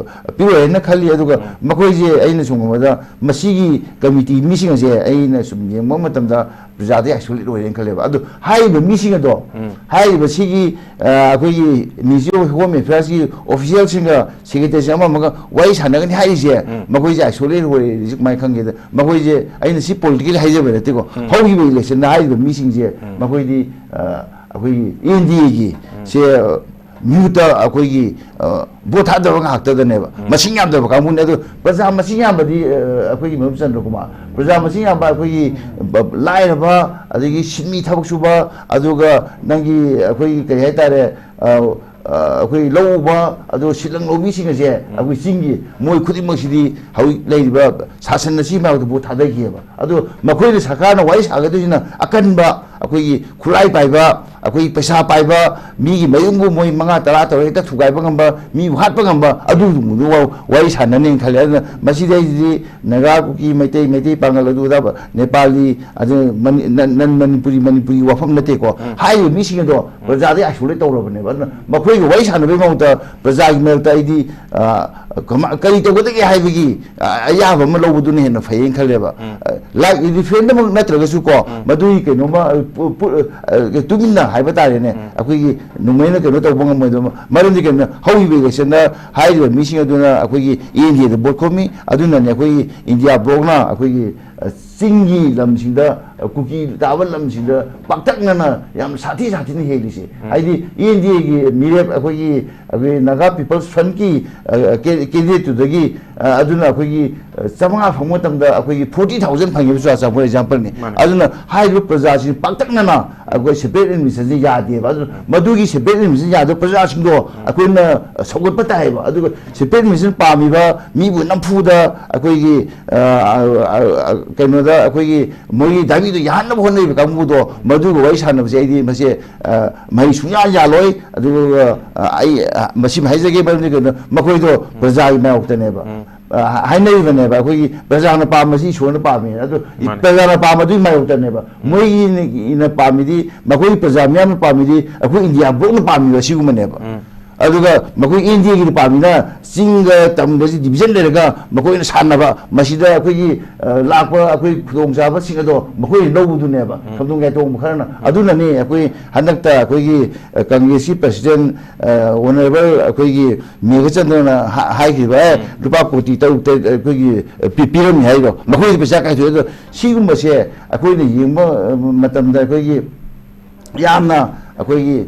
ꯑ, ꯄꯤꯔꯣꯏ ꯍꯥꯏꯅ ꯈꯜꯂꯤ꯫ ꯑꯗꯨꯒ ꯎꯝ꯫ ꯃꯈꯣꯏꯁꯦ ꯑꯩꯅ ꯁꯨꯝ ꯈꯟꯕꯗ ꯃꯁꯤꯒꯤ ꯀꯃꯤꯇꯤ ꯃꯤꯁꯤꯡ ꯑꯁꯦ ꯑꯩꯅ ꯁꯨꯝ ꯌꯦꯡꯕ ꯃꯇꯝꯗ ꯄ꯭ꯔꯖꯥꯗꯒꯤ ꯑꯥꯏꯁꯣꯂꯦꯠ ꯑꯣꯏꯔꯦꯅ ꯈꯜꯂꯦꯕ꯫ ꯑꯗꯨ ꯍꯥꯏꯔꯤꯕ ꯃꯤꯁꯤꯡ ꯑꯗꯣ, ꯎꯝ꯫ ꯍꯥꯏꯔꯤꯕ ꯁꯤꯒꯤ, ꯑ, ꯑꯩꯈꯣꯏꯒꯤ Ministry of Home Affairs ꯀꯤ ꯑꯣꯐꯤꯁꯤꯌꯦꯜꯁꯤꯡꯒ ꯁꯦꯀ꯭ꯔꯦꯇꯔꯤꯁꯤꯡ ꯑꯃ ꯑꯃꯒ ꯋꯥꯔꯤ ꯁꯥꯟꯅꯒꯅꯤ ꯍꯥꯏꯔꯤꯁꯦ, ꯎꯝ꯫ ꯃꯈꯣꯏꯁꯦ ꯑꯥꯏꯁꯣꯂꯦꯠ ꯑꯣꯏꯔꯦ ꯍꯥꯏꯔꯤꯁꯦ ꯀꯃꯥꯏꯅ ꯈꯪꯒꯦꯗ? ꯃꯈꯣꯏꯁꯦ, ꯑꯩꯅ ꯁꯤ ꯄꯣꯂꯤꯇꯤꯀꯦꯜ ꯍꯥꯏꯖꯕ ꯅꯠꯇꯦꯀꯣ꯫ ꯎꯝ꯫ ꯍꯧꯈꯤꯕ ꯏꯂꯦꯛꯁꯟꯗ ꯍꯥꯏꯔꯤꯕ ꯃꯤꯁꯤꯡꯁꯦ, ꯎꯝ꯫ ꯃꯈꯣꯏꯗꯤ, ꯑ, ꯑꯩꯈꯣꯏꯒꯤ ꯑꯦꯟ ꯗꯤ ꯑꯦꯒꯤ ꯎꯝ꯫ ꯁꯦ, ꯑ, ꯃꯤꯍꯨꯠꯇ ꯑꯩꯈꯣꯏꯒꯤ, ꯑ, ꯚꯣꯠ ꯊꯥꯗꯕ ꯉꯥꯛꯇꯗꯅꯦꯕ꯫ ꯎꯝ꯫ ꯃꯁꯤꯡ ꯌꯥꯝꯗꯕ ꯀꯥꯡꯕꯨꯅꯦ꯫ ꯑꯗꯣ ꯄ꯭ꯔꯖꯥ ꯃꯁꯤꯡ ꯌꯥꯝꯕꯗꯤ, ꯑ, ꯑꯩꯈꯣꯏꯒꯤ ꯃꯔꯨꯞ ꯆꯟꯗ꯭ꯔꯀꯨꯃꯥꯔ, ꯄ꯭ꯔꯖꯥ ꯃꯁꯤꯡ ꯌꯥꯝꯕ ꯑꯩꯈꯣꯏꯒꯤ ꯕ-, ꯂꯥꯏꯔꯕ, ꯑꯗꯒꯤ ꯁꯤꯟꯃꯤ ꯊꯕꯛ ꯁꯨꯕ, ꯑꯗꯨꯒ ꯅꯪꯒꯤ ꯑꯩꯈꯣꯏꯒꯤ ꯀꯔꯤ ꯍꯥꯏꯇꯥꯔꯦ, ꯑ, ꯑ, ꯑꯩꯈꯣꯏ ꯂꯧ ꯎꯕ, ꯑꯗꯨ ꯁꯤꯠꯂꯪ ꯂꯧꯃꯤꯁꯤꯡ ꯑꯁꯦ ꯎꯝ꯫ ꯑꯩꯈꯣꯏ ꯆꯤꯡꯒꯤ ꯃꯣꯏ ꯈꯨꯗꯤꯡꯃꯛꯁꯤꯗꯤ ꯍꯧꯖꯤꯛ ꯂꯩꯔꯤꯕ ꯁꯥꯁꯟ ꯑꯁꯤ ꯃꯥꯌꯣꯛꯇ ꯚꯣꯠ ꯊꯥꯗꯈꯤꯑꯕ꯫ ꯑꯗꯣ ꯃꯈꯣꯏꯅ ꯁꯔꯀꯥꯔꯅ ꯋꯥꯔꯤ ꯁꯥꯒꯗꯣꯏꯁꯤꯅ ꯑꯀꯟꯕ ꯑꯩꯈꯣꯏꯒꯤ ꯈꯨꯠꯂꯥꯏ ꯄꯥꯏꯕ ꯑꯩꯈꯣꯏ ꯄꯩꯁꯥ ꯄꯥꯏꯕ ꯃꯤꯒꯤ ꯃꯌꯨꯝꯕꯨ ꯃꯣꯏ ꯃꯉꯥ ꯇꯔꯥ ꯇꯧꯔꯒ ꯍꯦꯛꯇ ꯊꯨꯒꯥꯏꯕ ꯉꯝꯕ, ꯃꯤꯕꯨ ꯍꯥꯠꯄ ꯉꯝꯕ, ꯑꯗꯨꯒꯨꯝꯕꯗꯨ ꯋꯥ-, ꯋꯥꯔꯤ ꯁꯥꯟꯅꯅꯦꯅ ꯈꯜꯂꯦ꯫ ꯑꯗꯨꯅ ꯃꯁꯤꯗꯩꯁꯤꯗꯤ ꯅꯥꯒꯥ, ꯀꯨꯀꯤ, ꯃꯩꯇꯩ, ꯃꯩꯇꯩ ꯄꯥꯉꯜ, ꯑꯗꯨ ꯑꯗꯥ, ꯅꯦꯄꯥꯂꯤ, ꯑꯗꯨ ꯃꯅꯤ-, ꯅꯟ-, ꯅꯟ ꯃꯅꯤꯄꯨꯔꯤ, ꯃꯅꯤꯄꯨꯔꯤ ꯋꯥꯐꯝ ꯅꯠꯇꯦꯀꯣ꯫ ꯎꯝ꯫ ꯍꯥꯏꯔꯤꯕ ꯃꯤꯁꯤꯡ ꯑꯗꯣ ꯎꯝ꯫ ꯄ꯭ꯔꯖꯥꯗꯒꯤ isolate ꯇꯧꯔꯕꯅꯦꯕ꯫ ꯑꯗꯨꯅ ꯃꯈꯣꯏꯒ ꯋꯥꯔꯤ ꯁꯥꯟꯅꯕꯒꯤ ꯃꯍꯨꯠꯇ ꯄ꯭ꯔꯖꯥꯒꯤ ꯃꯔꯛꯇ ꯑꯩꯗꯤ, ꯑ, ꯀꯃ-, ꯀꯔꯤ ꯇꯧꯒꯗꯒꯦ ꯍꯥꯏꯕꯒꯤ, ꯑ, ꯑꯌꯥꯕ ꯑꯃ ꯂꯧꯕꯗꯨꯅ ꯍꯦꯟꯅ ꯐꯩꯌꯦꯅ ꯈꯜꯂꯦꯕ꯫ ꯎꯝ꯫ ꯑ, ꯂꯥꯏꯛ referendum ꯅꯠꯇ꯭ꯔꯒꯁꯨ ꯀꯣ, ꯎꯝ꯫ ꯃꯗꯨꯒꯤ ꯀꯩꯅꯣꯃ, ꯑ, ꯄꯨ-, ꯄꯨ-, ꯑ, ꯇꯨꯃꯤꯟꯅ ꯍꯥꯏꯕ ꯇꯥꯔꯦꯅꯦ, ꯎꯝ꯫ ꯑꯩꯈꯣꯏꯒꯤ ꯅꯣꯡꯃꯩꯅ ꯀꯩꯅꯣ ꯇꯧꯕ ꯉꯝꯃꯣꯏꯗꯕ꯫ ꯃꯔꯝꯗꯤ ꯀꯩꯅꯣ, ꯍꯧꯈꯤꯕ election ꯗ ꯍꯥꯏꯔꯤꯕ ꯃꯤꯁꯤꯡ ꯑꯗꯨꯅ ꯑꯩꯈꯣꯏꯒꯤ A N D A the vote ꯈꯣꯝꯃꯤ꯫ ꯑꯗꯨꯅꯅꯦ ꯑꯩꯈꯣꯏꯒꯤ India bloc ꯅ ꯑꯩꯈꯣꯏꯒꯤ, ꯑ, ꯆꯤꯡꯒꯤ ꯂꯝꯁꯤꯡꯗ, ꯑ, ꯀꯨꯀꯤ ꯇꯥꯕ ꯂꯝꯁꯤꯡꯗ ꯄꯥꯛꯇꯛꯅꯅ ꯌꯥꯝ ꯁꯥꯊꯤ ꯁꯥꯊꯤꯅ ꯍꯦꯜꯂꯤꯁꯦ꯫ ꯎꯝ꯫ ꯍꯥꯏꯗꯤ A N D A ꯒꯤ ꯃꯤꯔꯦꯞ, ꯑꯩꯈꯣꯏꯒꯤ, ꯑꯩꯈꯣꯏ Naga People's Front ꯀꯤ, ꯑ, ꯀꯦ-, candidate ꯇꯨꯗꯒꯤ, ꯑ, ꯑꯗꯨꯅ ꯑꯩꯈꯣꯏꯒꯤ, ꯑ, ꯆꯥꯝꯃꯉꯥ ꯐꯪꯕ ꯃꯇꯝꯗ ꯑꯩꯈꯣꯏꯒꯤ forty thousand ꯐꯪꯉꯤꯕ ꯆꯨꯔꯥꯆꯥꯟꯄꯨꯔ example ꯅꯤ꯫ ꯃꯥꯅꯦ꯫ ꯑꯗꯨꯅ ꯍꯥꯏꯔꯤꯕ ꯄ꯭ꯔꯖꯥꯁꯤꯡ ꯄꯥꯛꯇꯛꯅꯅ ꯑꯩꯈꯣꯏ separate administration ꯁꯦ ꯌꯥꯗꯦꯕ꯫ ꯑꯗꯨꯅ ꯎꯝ꯫ ꯃꯗꯨꯒꯤ separate administration ꯌꯥꯗꯕ ꯄ꯭ꯔꯖꯥꯁꯤꯡꯗꯣ ꯎꯝ꯫ ꯑꯩꯈꯣꯏꯅ ꯁꯧꯒꯠꯄ ꯇꯥꯏꯌꯦꯕ꯫ ꯑꯗꯨꯒ separate administration ꯄꯥꯝꯃꯤꯕ ꯃꯤꯕꯨ ꯅꯝꯐꯨꯗ ꯑꯩꯈꯣꯏꯒꯤ, ꯑ, ꯑ, ꯑ, ꯑ, ꯀꯩꯅꯣꯗ ꯑꯩꯈꯣꯏꯒꯤ ꯃꯣꯏꯒꯤ ꯗꯥꯕꯤꯗꯣ ꯌꯥꯍꯟꯅꯕ ꯍꯣꯠꯅꯔꯤꯕ ꯀꯥꯡꯕꯨꯗꯣ, ꯃꯗꯨꯒ ꯋꯥꯔꯤ ꯁꯥꯟꯅꯕꯁꯦ ꯑꯩꯗꯤ ꯃꯁꯦ, ꯑ, ꯃꯍꯩ ꯁꯨꯡꯌꯥ ꯌꯥꯜꯂꯣꯏ꯫ ꯑꯗꯨꯒ, ꯑ, ꯑꯩ, ꯑ, ꯃꯁꯤꯃ ꯍꯥꯏꯖꯒꯦ, ꯃꯔꯝꯗꯤ ꯀꯩꯅꯣ, ꯃꯈꯣꯏꯗꯣ ꯄ꯭ꯔꯖꯥꯒꯤ ꯃꯥꯌꯣꯛꯇꯅꯦꯕ꯫ ꯎꯝ꯫ ꯑ, ꯍꯥꯏꯅꯔꯤꯕꯅꯦꯕ, ꯑꯩꯈꯣꯏꯒꯤ ꯄ꯭ꯔꯖꯥꯅ ꯄꯥꯝꯕꯁꯤ ꯏꯁꯣꯔꯅ ꯄꯥꯝꯃꯤ꯫ ꯑꯗꯨ ꯃꯥꯅꯦ꯫ ꯄ꯭ꯔꯖꯥꯅ ꯄꯥꯝꯕꯗꯨꯒꯤ ꯃꯥꯌꯣꯛꯇꯅꯦꯕ꯫ ꯎꯝ꯫ ꯃꯣꯏꯒꯤꯅ ꯄꯥꯝꯃꯤꯗꯤ, ꯃꯈꯣꯏꯒꯤ ꯄ꯭ꯔꯖꯥ ꯃꯤꯌꯥꯝꯅ ꯄꯥꯝꯃꯤꯗꯤ, ꯑꯩꯈꯣꯏ India bloc ꯅ ꯄꯥꯝꯃꯤꯕ ꯑꯁꯤꯒꯨꯝꯕꯅꯦꯕ꯫ ꯎꯝ꯫ ꯑꯗꯨꯒ ꯃꯈꯣꯏ A N D A ꯒꯤꯗꯤ ꯄꯥꯝꯃꯤꯅ ꯆꯤꯡꯒ ꯇꯝꯒꯁꯤ division ꯂꯩꯔꯒ ꯃꯈꯣꯏꯅ ꯁꯥꯟꯅꯕ, ꯃꯁꯤꯗ ꯑꯩꯈꯣꯏꯒꯤ, ꯑ, ꯂꯥꯛꯄ ꯑꯩꯈꯣꯏ ꯈꯨꯗꯣꯡꯆꯥꯕꯁꯤꯡ ꯑꯗꯣ ꯃꯈꯣꯏꯅ ꯂꯧꯕꯗꯨꯅꯦꯕ, ꯎꯝ꯫ ꯈꯝꯗꯣꯡ ꯌꯥꯏꯇꯣꯡꯕ ꯈꯔꯅ꯫ ꯎꯝ꯫ ꯑꯗꯨꯅꯅꯤ ꯑꯩꯈꯣꯏ ꯍꯟꯗꯛꯇ ꯑꯩꯈꯣꯏꯒꯤ, ꯑ, ꯀꯪꯒ꯭ꯔꯦꯁꯀꯤ president, ꯑ, honourable ꯑꯩꯈꯣꯏꯒꯤ ꯃꯦꯘꯆꯟꯗ꯭ꯔꯅ ꯍꯥ-, ꯍꯥꯏꯈꯤꯕ, "ꯑꯦ, ꯎꯝ꯫ ꯂꯨꯄꯥ ꯀꯣꯇꯤ ꯇꯔꯨꯛ ꯇꯔꯦꯠ ꯑꯩꯈꯣꯏꯒꯤ, ꯑ, ꯄꯤ-, ꯄꯤꯔꯝꯃꯤ" ꯍꯥꯏꯗꯣ, ꯃꯈꯣꯏꯗ ꯄꯩꯁꯥ ꯀꯥꯏꯊꯣꯛꯑꯦ꯫ ꯑꯗꯣ ꯁꯤꯒꯨꯝꯕꯁꯦ ꯑꯩꯈꯣꯏꯅ ꯌꯦꯡꯕ, ꯑ, ꯃꯇꯝꯗ ꯑꯩꯈꯣꯏꯒꯤ ꯌꯥꯝꯅ ꯑꯩꯈꯣꯏꯒꯤ,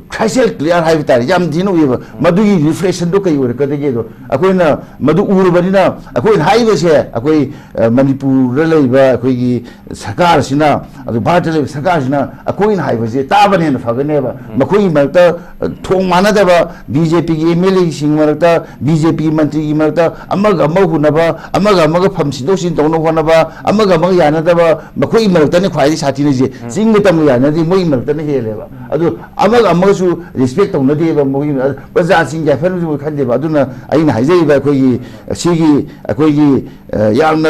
ꯈ꯭ꯔꯥꯏꯁꯦꯜ ꯀ꯭ꯂꯤꯌꯥꯔ ꯍꯥꯏꯕ ꯇꯥꯔꯦ, ꯌꯥꯝ ꯊꯤꯅ ꯎꯏꯌꯦꯕ꯫ ꯃꯗꯨꯒꯤ ꯔꯤꯐ꯭ꯂꯦꯛꯁꯟꯗꯣ ꯀꯩ ꯑꯣꯏꯔꯛꯀꯗꯒꯦ? ꯑꯗꯣ ꯑꯩꯈꯣꯏꯅ ꯃꯗꯨ ꯎꯔꯕꯅꯤꯅ, ꯑꯩꯈꯣꯏꯅ ꯍꯥꯏꯔꯤꯕꯁꯦ, ꯑꯩꯈꯣꯏ, ꯑ, ꯃꯅꯤꯄꯨꯔꯗ ꯂꯩꯕ ꯑꯩꯈꯣꯏꯒꯤ ꯁꯔꯀꯥꯔꯁꯤꯅ, ꯑꯗꯨ ꯚꯥꯔꯠꯇ ꯂꯩꯕ ꯁꯔꯀꯥꯔꯁꯤꯅ ꯑꯩꯈꯣꯏꯅ ꯍꯥꯏꯕꯁꯦ ꯇꯥꯕꯅ ꯍꯦꯟꯅ ꯐꯒꯅꯦꯕ꯫ ꯃꯈꯣꯏꯒꯤ ꯃꯔꯛꯇ, ꯑ, ꯊꯣꯡ ꯃꯥꯟꯅꯗꯕ, ꯕꯤ ꯖꯦ ꯄꯤꯒꯤ ꯑꯦꯝ ꯑꯦꯜ ꯑꯦꯁꯤꯡꯒꯤ ꯃꯔꯛꯇ, ꯕꯤ ꯖꯦ ꯄꯤꯒꯤ ꯃꯟꯇ꯭ꯔꯤꯒꯤ ꯃꯔꯛꯇ ꯑꯃꯒ ꯑꯃꯒ ꯍꯨꯟꯅꯕ, ꯑꯃꯒ ꯑꯃꯒ ꯐꯝ ꯁꯤꯟꯗꯣꯛ ꯁꯤꯟꯖꯤꯟ ꯇꯧꯅꯕ ꯍꯣꯠꯅꯕ, ꯑꯃꯒ ꯑꯃꯒ ꯌꯥꯅꯗꯕ, ꯃꯈꯣꯏꯒꯤ ꯃꯔꯛꯇꯅꯤ ꯈ꯭ꯋꯥꯏꯗꯒꯤ ꯁꯥꯊꯤꯅꯁꯦ꯫ ꯆꯤꯡꯒ ꯇꯝꯒ ꯌꯥꯅꯗꯦ, ꯃꯣꯏꯒꯤ ꯃꯔꯛꯇꯅ ꯍꯦꯜꯂꯦꯕ꯫ ꯑꯗꯨ ꯑꯃꯒ ꯑꯃꯒꯁꯨ ꯔꯦꯁꯄꯦꯛ ꯇꯧꯅꯗꯦꯕ꯫ ꯃꯣꯏꯒꯤ ꯄ꯭ꯔꯖꯥꯁꯤꯡ ꯌꯥꯏꯐꯅꯕꯁꯨ ꯈꯟꯗꯦꯕ꯫ ꯑꯗꯨꯅ ꯑꯩꯅ ꯍꯥꯏꯖꯔꯤꯕ ꯑꯩꯈꯣꯏꯒꯤ ꯁꯤꯒꯤ ꯑꯩꯈꯣꯏꯒꯤ, ꯑ, ꯌꯥꯝꯅ,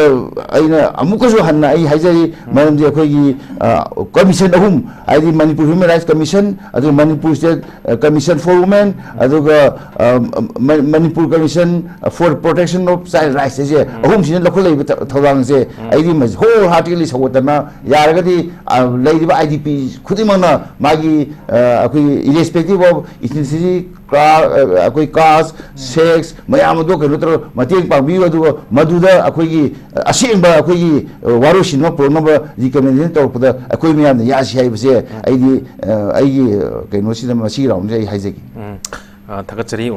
ꯑꯩꯅ ꯑꯃꯨꯛꯀꯁꯨ ꯍꯟꯅ ꯑꯩ ꯍꯥꯏꯖꯔꯤ, ꯃꯔꯝꯗꯤ ꯑꯩꯈꯣꯏꯒꯤ, ꯑ, ꯀꯃꯤꯁꯟ ꯑꯍꯨꯝ, ꯍꯥꯏꯗꯤ ꯃꯅꯤꯄꯨꯔ ꯍ꯭ꯌꯨꯃꯦꯟ ꯔꯥꯏꯠꯁ ꯀꯃꯤꯁꯟ, ꯑꯗꯨꯒ Manipur state, uh, commission for women, ꯑꯗꯨꯒ, ꯑ, ꯃ-, Manipur commission for protection of child rights ꯍꯥꯏꯁꯦ, ꯑꯍꯨꯝꯁꯤꯅ ꯂꯧꯈꯠꯂꯛꯏꯕ ꯊ-, ꯊꯧꯗꯥꯡꯁꯦ ꯑꯩꯗꯤ ꯃꯁꯤ ꯍꯣꯜ ꯍꯥꯔꯇꯦꯗꯂꯤ ꯁꯧꯒꯠꯇꯅ, ꯌꯥꯔꯒꯗꯤ, ꯑ, ꯂꯩꯔꯤꯕ ꯑꯥꯏ ꯗꯤ ꯄꯤ ꯈꯨꯗꯤꯡꯃꯛꯅ ꯃꯥꯒꯤ, ꯑ, ꯑꯩꯈꯣꯏꯒꯤ irrespective of ethnicity, ꯀ꯭ꯔꯥ-, ꯑ, ꯑꯩꯈꯣꯏ ꯀꯥꯁ, ꯁꯦꯛꯁ ꯃꯌꯥꯝ ꯑꯗꯣ ꯀꯩꯅꯣ ꯇꯧꯔꯒ ꯃꯇꯦꯡ ꯄꯥꯡꯕꯤꯌꯨ꯫ ꯑꯗꯨꯒ ꯃꯗꯨꯗ ꯑꯩꯈꯣꯏꯒꯤ, ꯑ, ꯑꯁꯦꯡꯕ ꯑꯩꯈꯣꯏꯒꯤ, ꯑ, ꯋꯥꯔꯣꯏꯁꯤꯟ ꯑꯃ ꯄꯨꯔꯛꯅꯕ ꯔꯤꯀꯃꯦꯟꯗꯦꯁꯟ ꯇꯧꯔꯛꯄꯗ ꯑꯩꯈꯣꯏ ꯃꯌꯥꯝꯅ ꯌꯥꯁꯤ ꯍꯥꯏꯕꯁꯦ ꯑꯩꯗꯤ, ꯑ, ꯑꯩꯒꯤ, ꯑ, ꯀꯩꯅꯣꯁꯤꯗ, ꯃꯁꯤꯒꯤ ꯔꯥꯎꯟꯁꯤꯗ ꯑꯩ ꯍꯥꯏꯖꯒꯦ꯫ ꯎꯝ꯫ ꯑ, ꯊꯥꯒꯠꯆꯔꯤ꯫